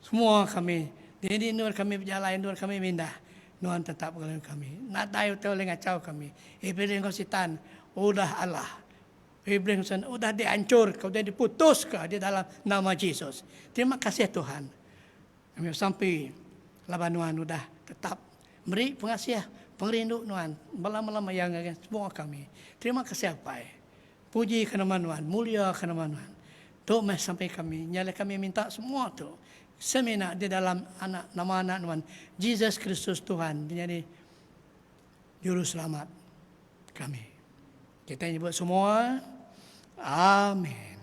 Semua kami, dini endur kami bejalai, endur kami mindah, nuan tetap begulai enggau kami. Nadai utai ulih ngachau kami. Iblis enggau Sitan udah alah. Iblis enggau Sitan udah dianchurka, udah diputuska di dalam nama Jesus. Terima kasih Tuhan. Kami besampi laban nuan udah tetap meri pengasih pengerindu nuan belama-lama iya ngagai semua kami. Terima kasih Apai. Puji ke nama nuan, mulia ke nama nuan. Tu meh sampi kami, nya alai kami minta semua tu semina di dalam anak nama anak nuan Jesus Kristus Tuhan ti nyadi Juruselamat kami. Kitai nyebut semua, Amen.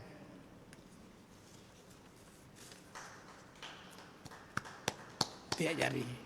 Tiap jari.